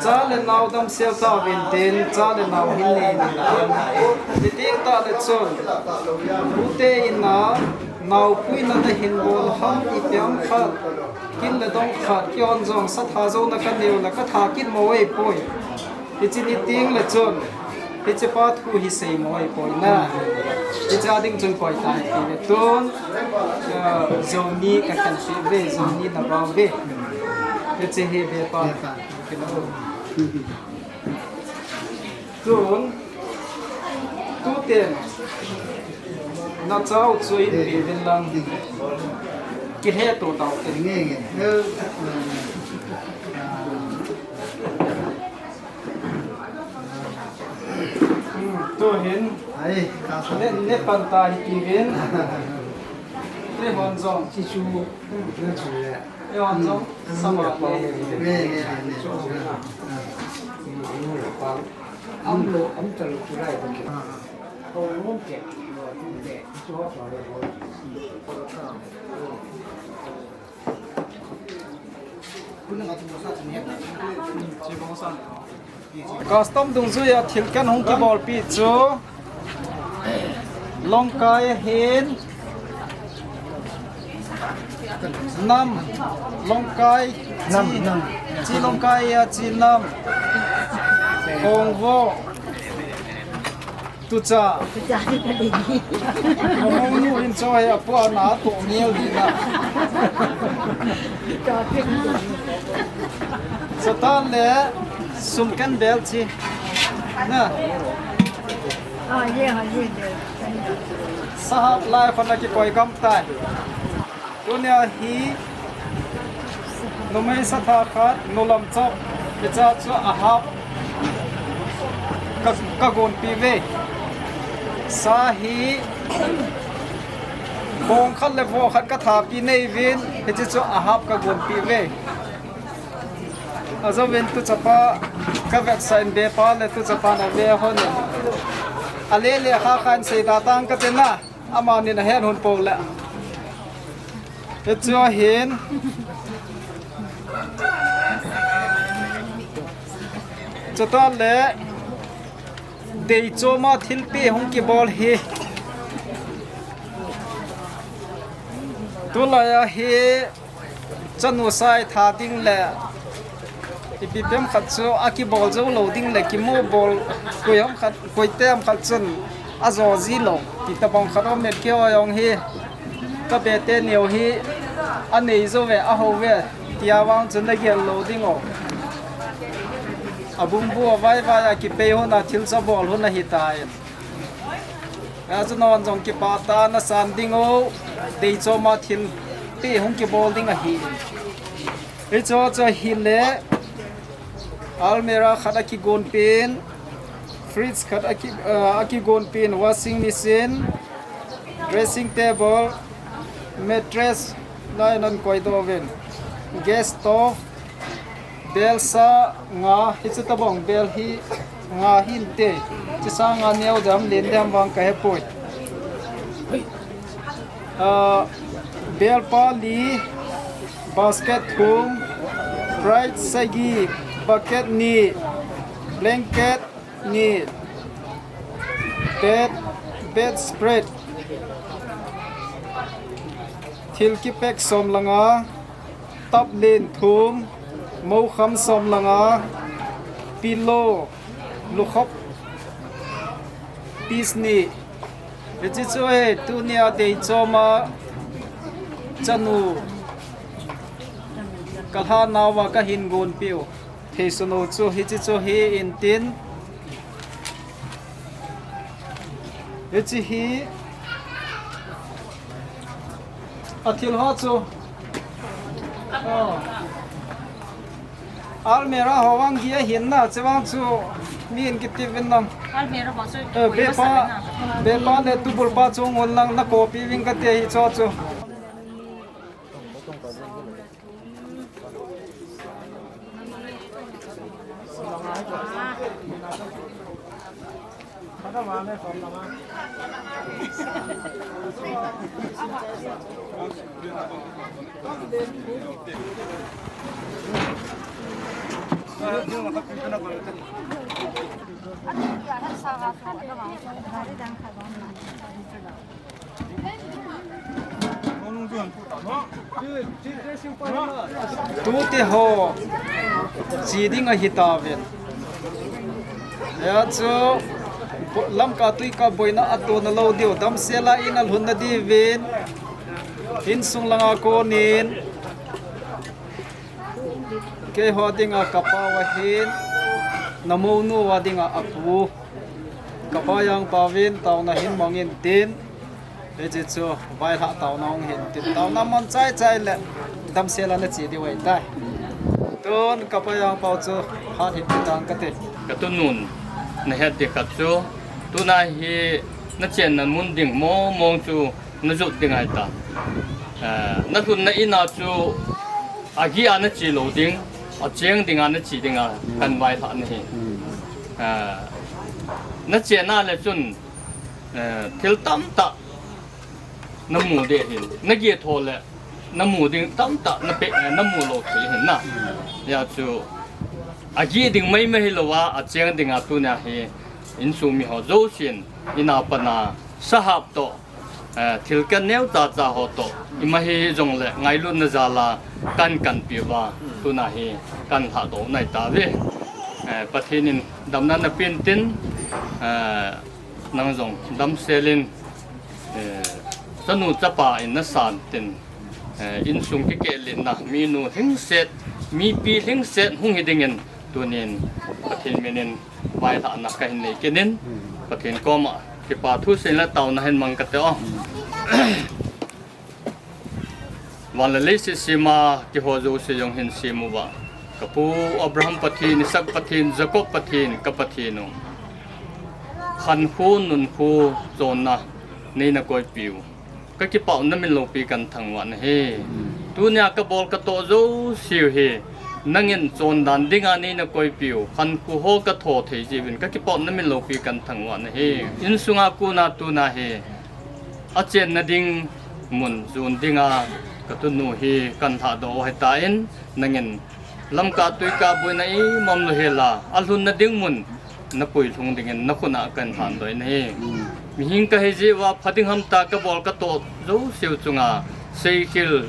cha le nao damsel tauvin tin, cha le nao hin nei in. Hitia tah le chun, ute in a, naopuina nahin bol ham, ipi ham khat, kin le dong khat, keihon jong satha jouna kanei u le katha kit mo ahipoi. Hiche ni teng le chun, hiche pa thu hi sei mo ahipoi na. Hiche a ding chun koi tai ti ve tun, ah, jong ni kakhen peh ve, jong ni nabau ve. Hiche hi ve pa. Tun, tuten, nachau chu in pe vin lang. Kihe to tau te. Nge, nge. Hmm, tu hin. Ai, ka sa. Ne, ne pan ta hi ti vin. Te hon jong. Chi chu. Hmm. Ne chu le. Te hon jong. Hmm. Sama le. Ne, ne, ne, ne. Am lo, am ta lo chu lai ba ki. Ah. Ko lo ke, lo tu de. Chu ho so le ho. Custom dungjuia thil kan hung kibolpi chu Longkai hin nam, Longkai nam, chi, nam. Chi Longkai a chi nam. Kongvo. Tucha. Tucha ni ka dei. Mama nu in cho he apu ana to ngel di na. Ka pe. Satan le sum kan bel chi. Na. Ah, ye ha, ye, ye. Sahap lai khon a kikoi gam tai. Tunia hi numei satha khat, nulam chap, hiche chu a half ka, ka gonpi ve. Sa hi bong khat le vo khat ka thapi nei vin, hiche chu a half ka gonpi ve. Ajouvin tu chapa ka vetsah in be pa le tu chapa na ve hon in. A le le kha khan sei ta tang ka te na. Amanin ahen hon pou le. Hichu ahin. Chuta le. Deichoma thilpeh hung kibol hi. Tulai a hi. Chanu sai tha ding le, ipi pem khat chu a kibol jou lou ding le, kimu bol koi ham khat, koi tem khat chun a jo ji lou. Ti tabang khat om met kei oi ong hi, ka be te neo hi, a nei jou ve, a ho ve, tia vang chun na gel lou ding o. A bumbu a vai vai a kipei hun a thil cha bol hun ahi tai. Achu non jong kipah tah a na san ding o, deichoma thilpeh hung kibol ding ahi. Hicho chu ahile, almirah khat a kigon pen, fridge khat a ki, ah, a kigon pen, washing machine, dressing table, mattress, lai nan koi doh ven. Gas stove, bel sa nga, hichu tabang bel hi nga hinte. Hichu sa nga neo dam len dam vang ka hepoi. Ah, bel pa li, basket thum, bright sagi, bucket ni, blanket, ni, bed, bedspread, thil kipack som le nga, tap len thum, mokham som le nga, pillow, lukhop, piece ni. Hichi chu hi tunia deichoma chanu ka lha nauva ka hin gonpiu. Thei sunu chu hichi chu hi intin. Hichi hi a thil ho chu. Oh. Almirah ho vang hi ahin na, che vang chu. Min kiti vin lang. Bepa, bepa le tubulpa chung un lang na copy vin kati hi cho chu. Tute ho, chi ding ahi tauvin. Hia chu, bo-, Lamka tuikah boina a tona lou diu, damsel a in a lhunna diuvin, insung langa konin, keiho dinga kapa uva hin, namonu uva dinga apu, kapa Jangpa uvin, taona hin mangin tin, Hiche chu vailhah taona hung hin tin, taona man chai chai le damsel a na chi diu ahitai. Tun kapa Jangpa u chu hat hin ti tang kati. Ka tunun na het ding khat chu, tuna hi na chenna mun ding mong mong chu na jot ding ahitai. Eh, na lhunna in a chu agih a na chi lou ding, acheng ding a na chi ding a kan vailhah na hi. Eh, na chenna le chun Eh, thil tamtah na mu ding ahin, na gih tho le na mu ding tamtah na pe, eh, na mu lou thei ahin na. Hia chu agih ding maimai hilou a, acheng ding a tuna hi insung mi ho jousen, in a pan a sahap toh, eh, thil kan neo cha cha ho toh, ima hi jong le ngailutna jal a kan kan pi uva, tuna hi kan lhahdoh u ahitai ve. Eh, Pathen in damna na pen tin, eh, Nang jong damsel in, eh, chanu chapa in na san tin, eh, insung kikeh letna, minu lhingset, mipi lhingset hung hi dingin tunin Pathen min in vailhahna kahin nei kit in, Pathen koma kipa thu seiyin le taona hin mang kate o. Van le leiset sema kihou jouse jong hin sem uva. Ka pu Abraham Pathen, Isaac Pathen, Jacob Pathen, ka Pathen u. Khankho, nunkho, chonna, nei na koipiu. Ka kipah u na min loupi kan thangvah na hi. Tunia ka bol ka toh jouse u hi. Nangin chondan dinga nei na koipiu. Khankho ho ka tho thei jeh uvin ka kipah u na min loupi kan thangvah na hi. Insunga kona tuna hi. Achenna ding mun jon dinga ka tunu hi kan lhahdoh u ahitan, nangin Lamka tuikah boina imam lou hela, alhunna ding mun na puilhung dingin na khut a kan lhandoh na hi. Mihem ka hi jeh uva pha ding ham tia ka bol ka toh jouse u chunga, seikhel,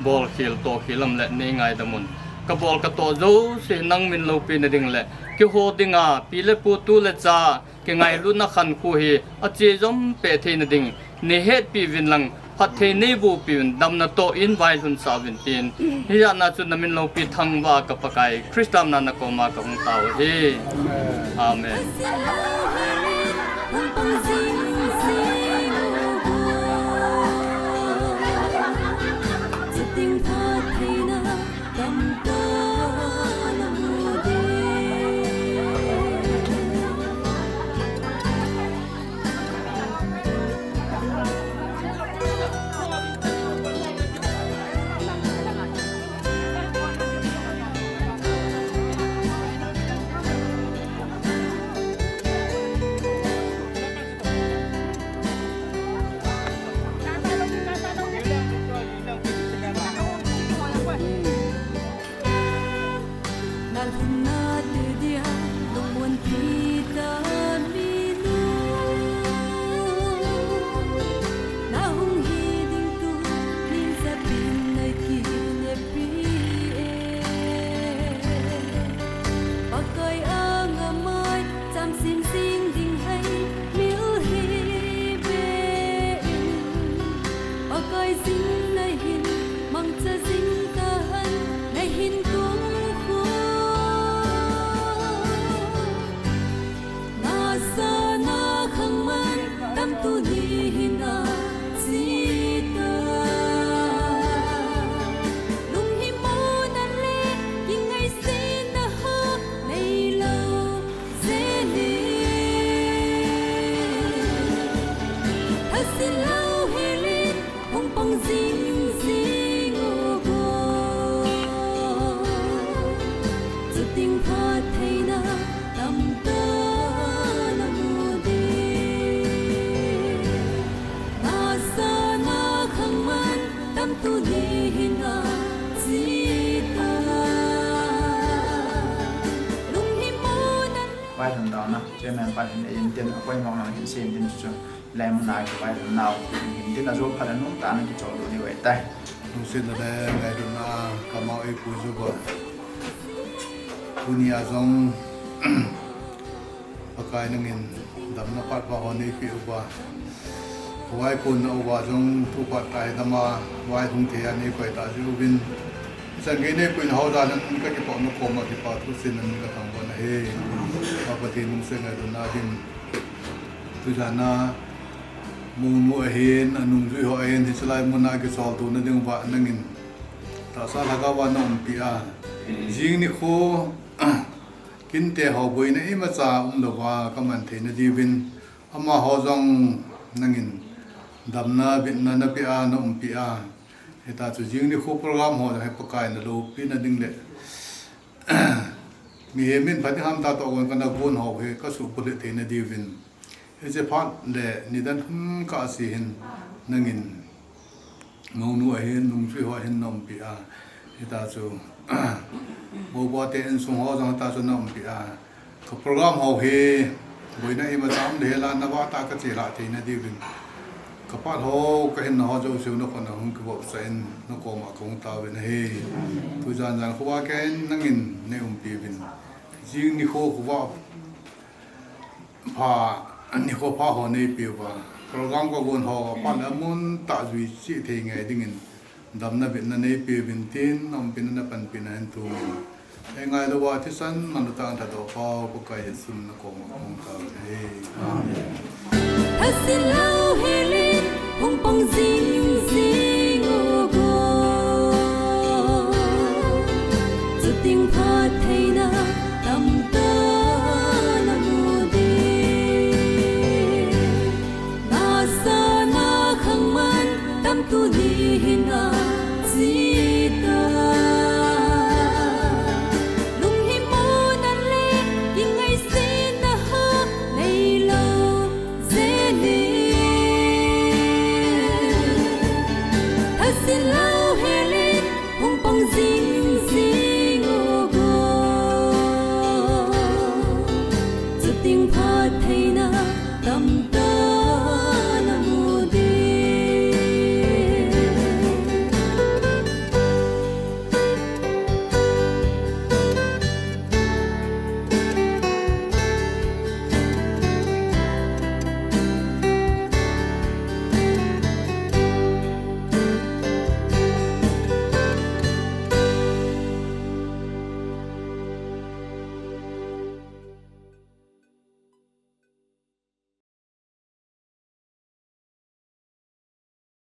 bolkhel, tohkhel um le nei ngaidam un. Ka bol ka toh jouse nang min loupina ding le, kihou dinga, pi le pu tu le cha, kingailutna khankho hi ache jom peh theina ding, nei hetpi uvin lang, phatthei nei bohpi uvin, damna toh in vailhun sah uvin tin. Hijeh a chu na min loupi thangvah ka Pakai, Christa min a na koma ka hung tao u ahi. Amen. Na lhunna te dia lungmon pi ta minu. Na hung hi ding tunin sapin nei kineppi e. Pakai anga mai chamsin jing ding hai mil hi ve in. Pakai jing na hin, mangcha jing tahen, na hin kum khu. Na sa na khang man, tam tuni hin a si ta. Lung hi mo na le, kin ngai se na ho, nei lou. Zen Nang pan hin ei intin, appointment nang hin sei intin chu, lai mun a kivaipunau hin tin, ajo phat a nung tah a na kichol diu ahitai. Lungsetna le ngailutna a kamau eipui uva, tuni a jong Pakai nangin damna phat pha ho neipeh uva, vaihomna uva jong tu phat tah a dam a, vaihom thei a neikoi tah jeh uvin, chan gei neipuina ho jal in kakipah, nakoma kipa thu seinan kathangvah ahi. Pa Pathen, lungset ngailutna din, tujan a mounu ahin, anungjui ho ahin, hiche lai mun a kicholtona diuva nangin tahsa lhagao a naumpi a, jing nikho kinte ho boina imacha umlouva kaman theina diuvin, amaho jong nangin damna bitna napeh a, naumpi a, hita chu jing nikho program ho jong hi Pakai naloupina ding le mihem in phat ding ham tah toh gon kana gon ho hi kasuhbulhit theina diuvin, hiche phat le nidan hun kah se hin nangin mounu ahin, nungjui ho ahin naumpi a, hita chu moubate insung ho jong hita chu naumpi a, ka program ho hi boina imacha umlou hel a, navah tah a kachelhah theina diuvin, kaphat ho, kahinna ho jouse u nakhut a hung kivopsah in, nakoma kahung taovin ahi. Tujan jan khovah a kei in nangin neiumpi uvin, jing nikho khovah pha, nikho pha ho neipeh uva, program kagon ho aphat le amun tah jui cheh thei ngai dingin damna bitna neipeh uvin tin, naumpina, napanpina hin thum in, eingailou uva thisan manlu tah a Lhatdohpa u Pakai Jesu min a nakoma kahung taovin ahi. Amen.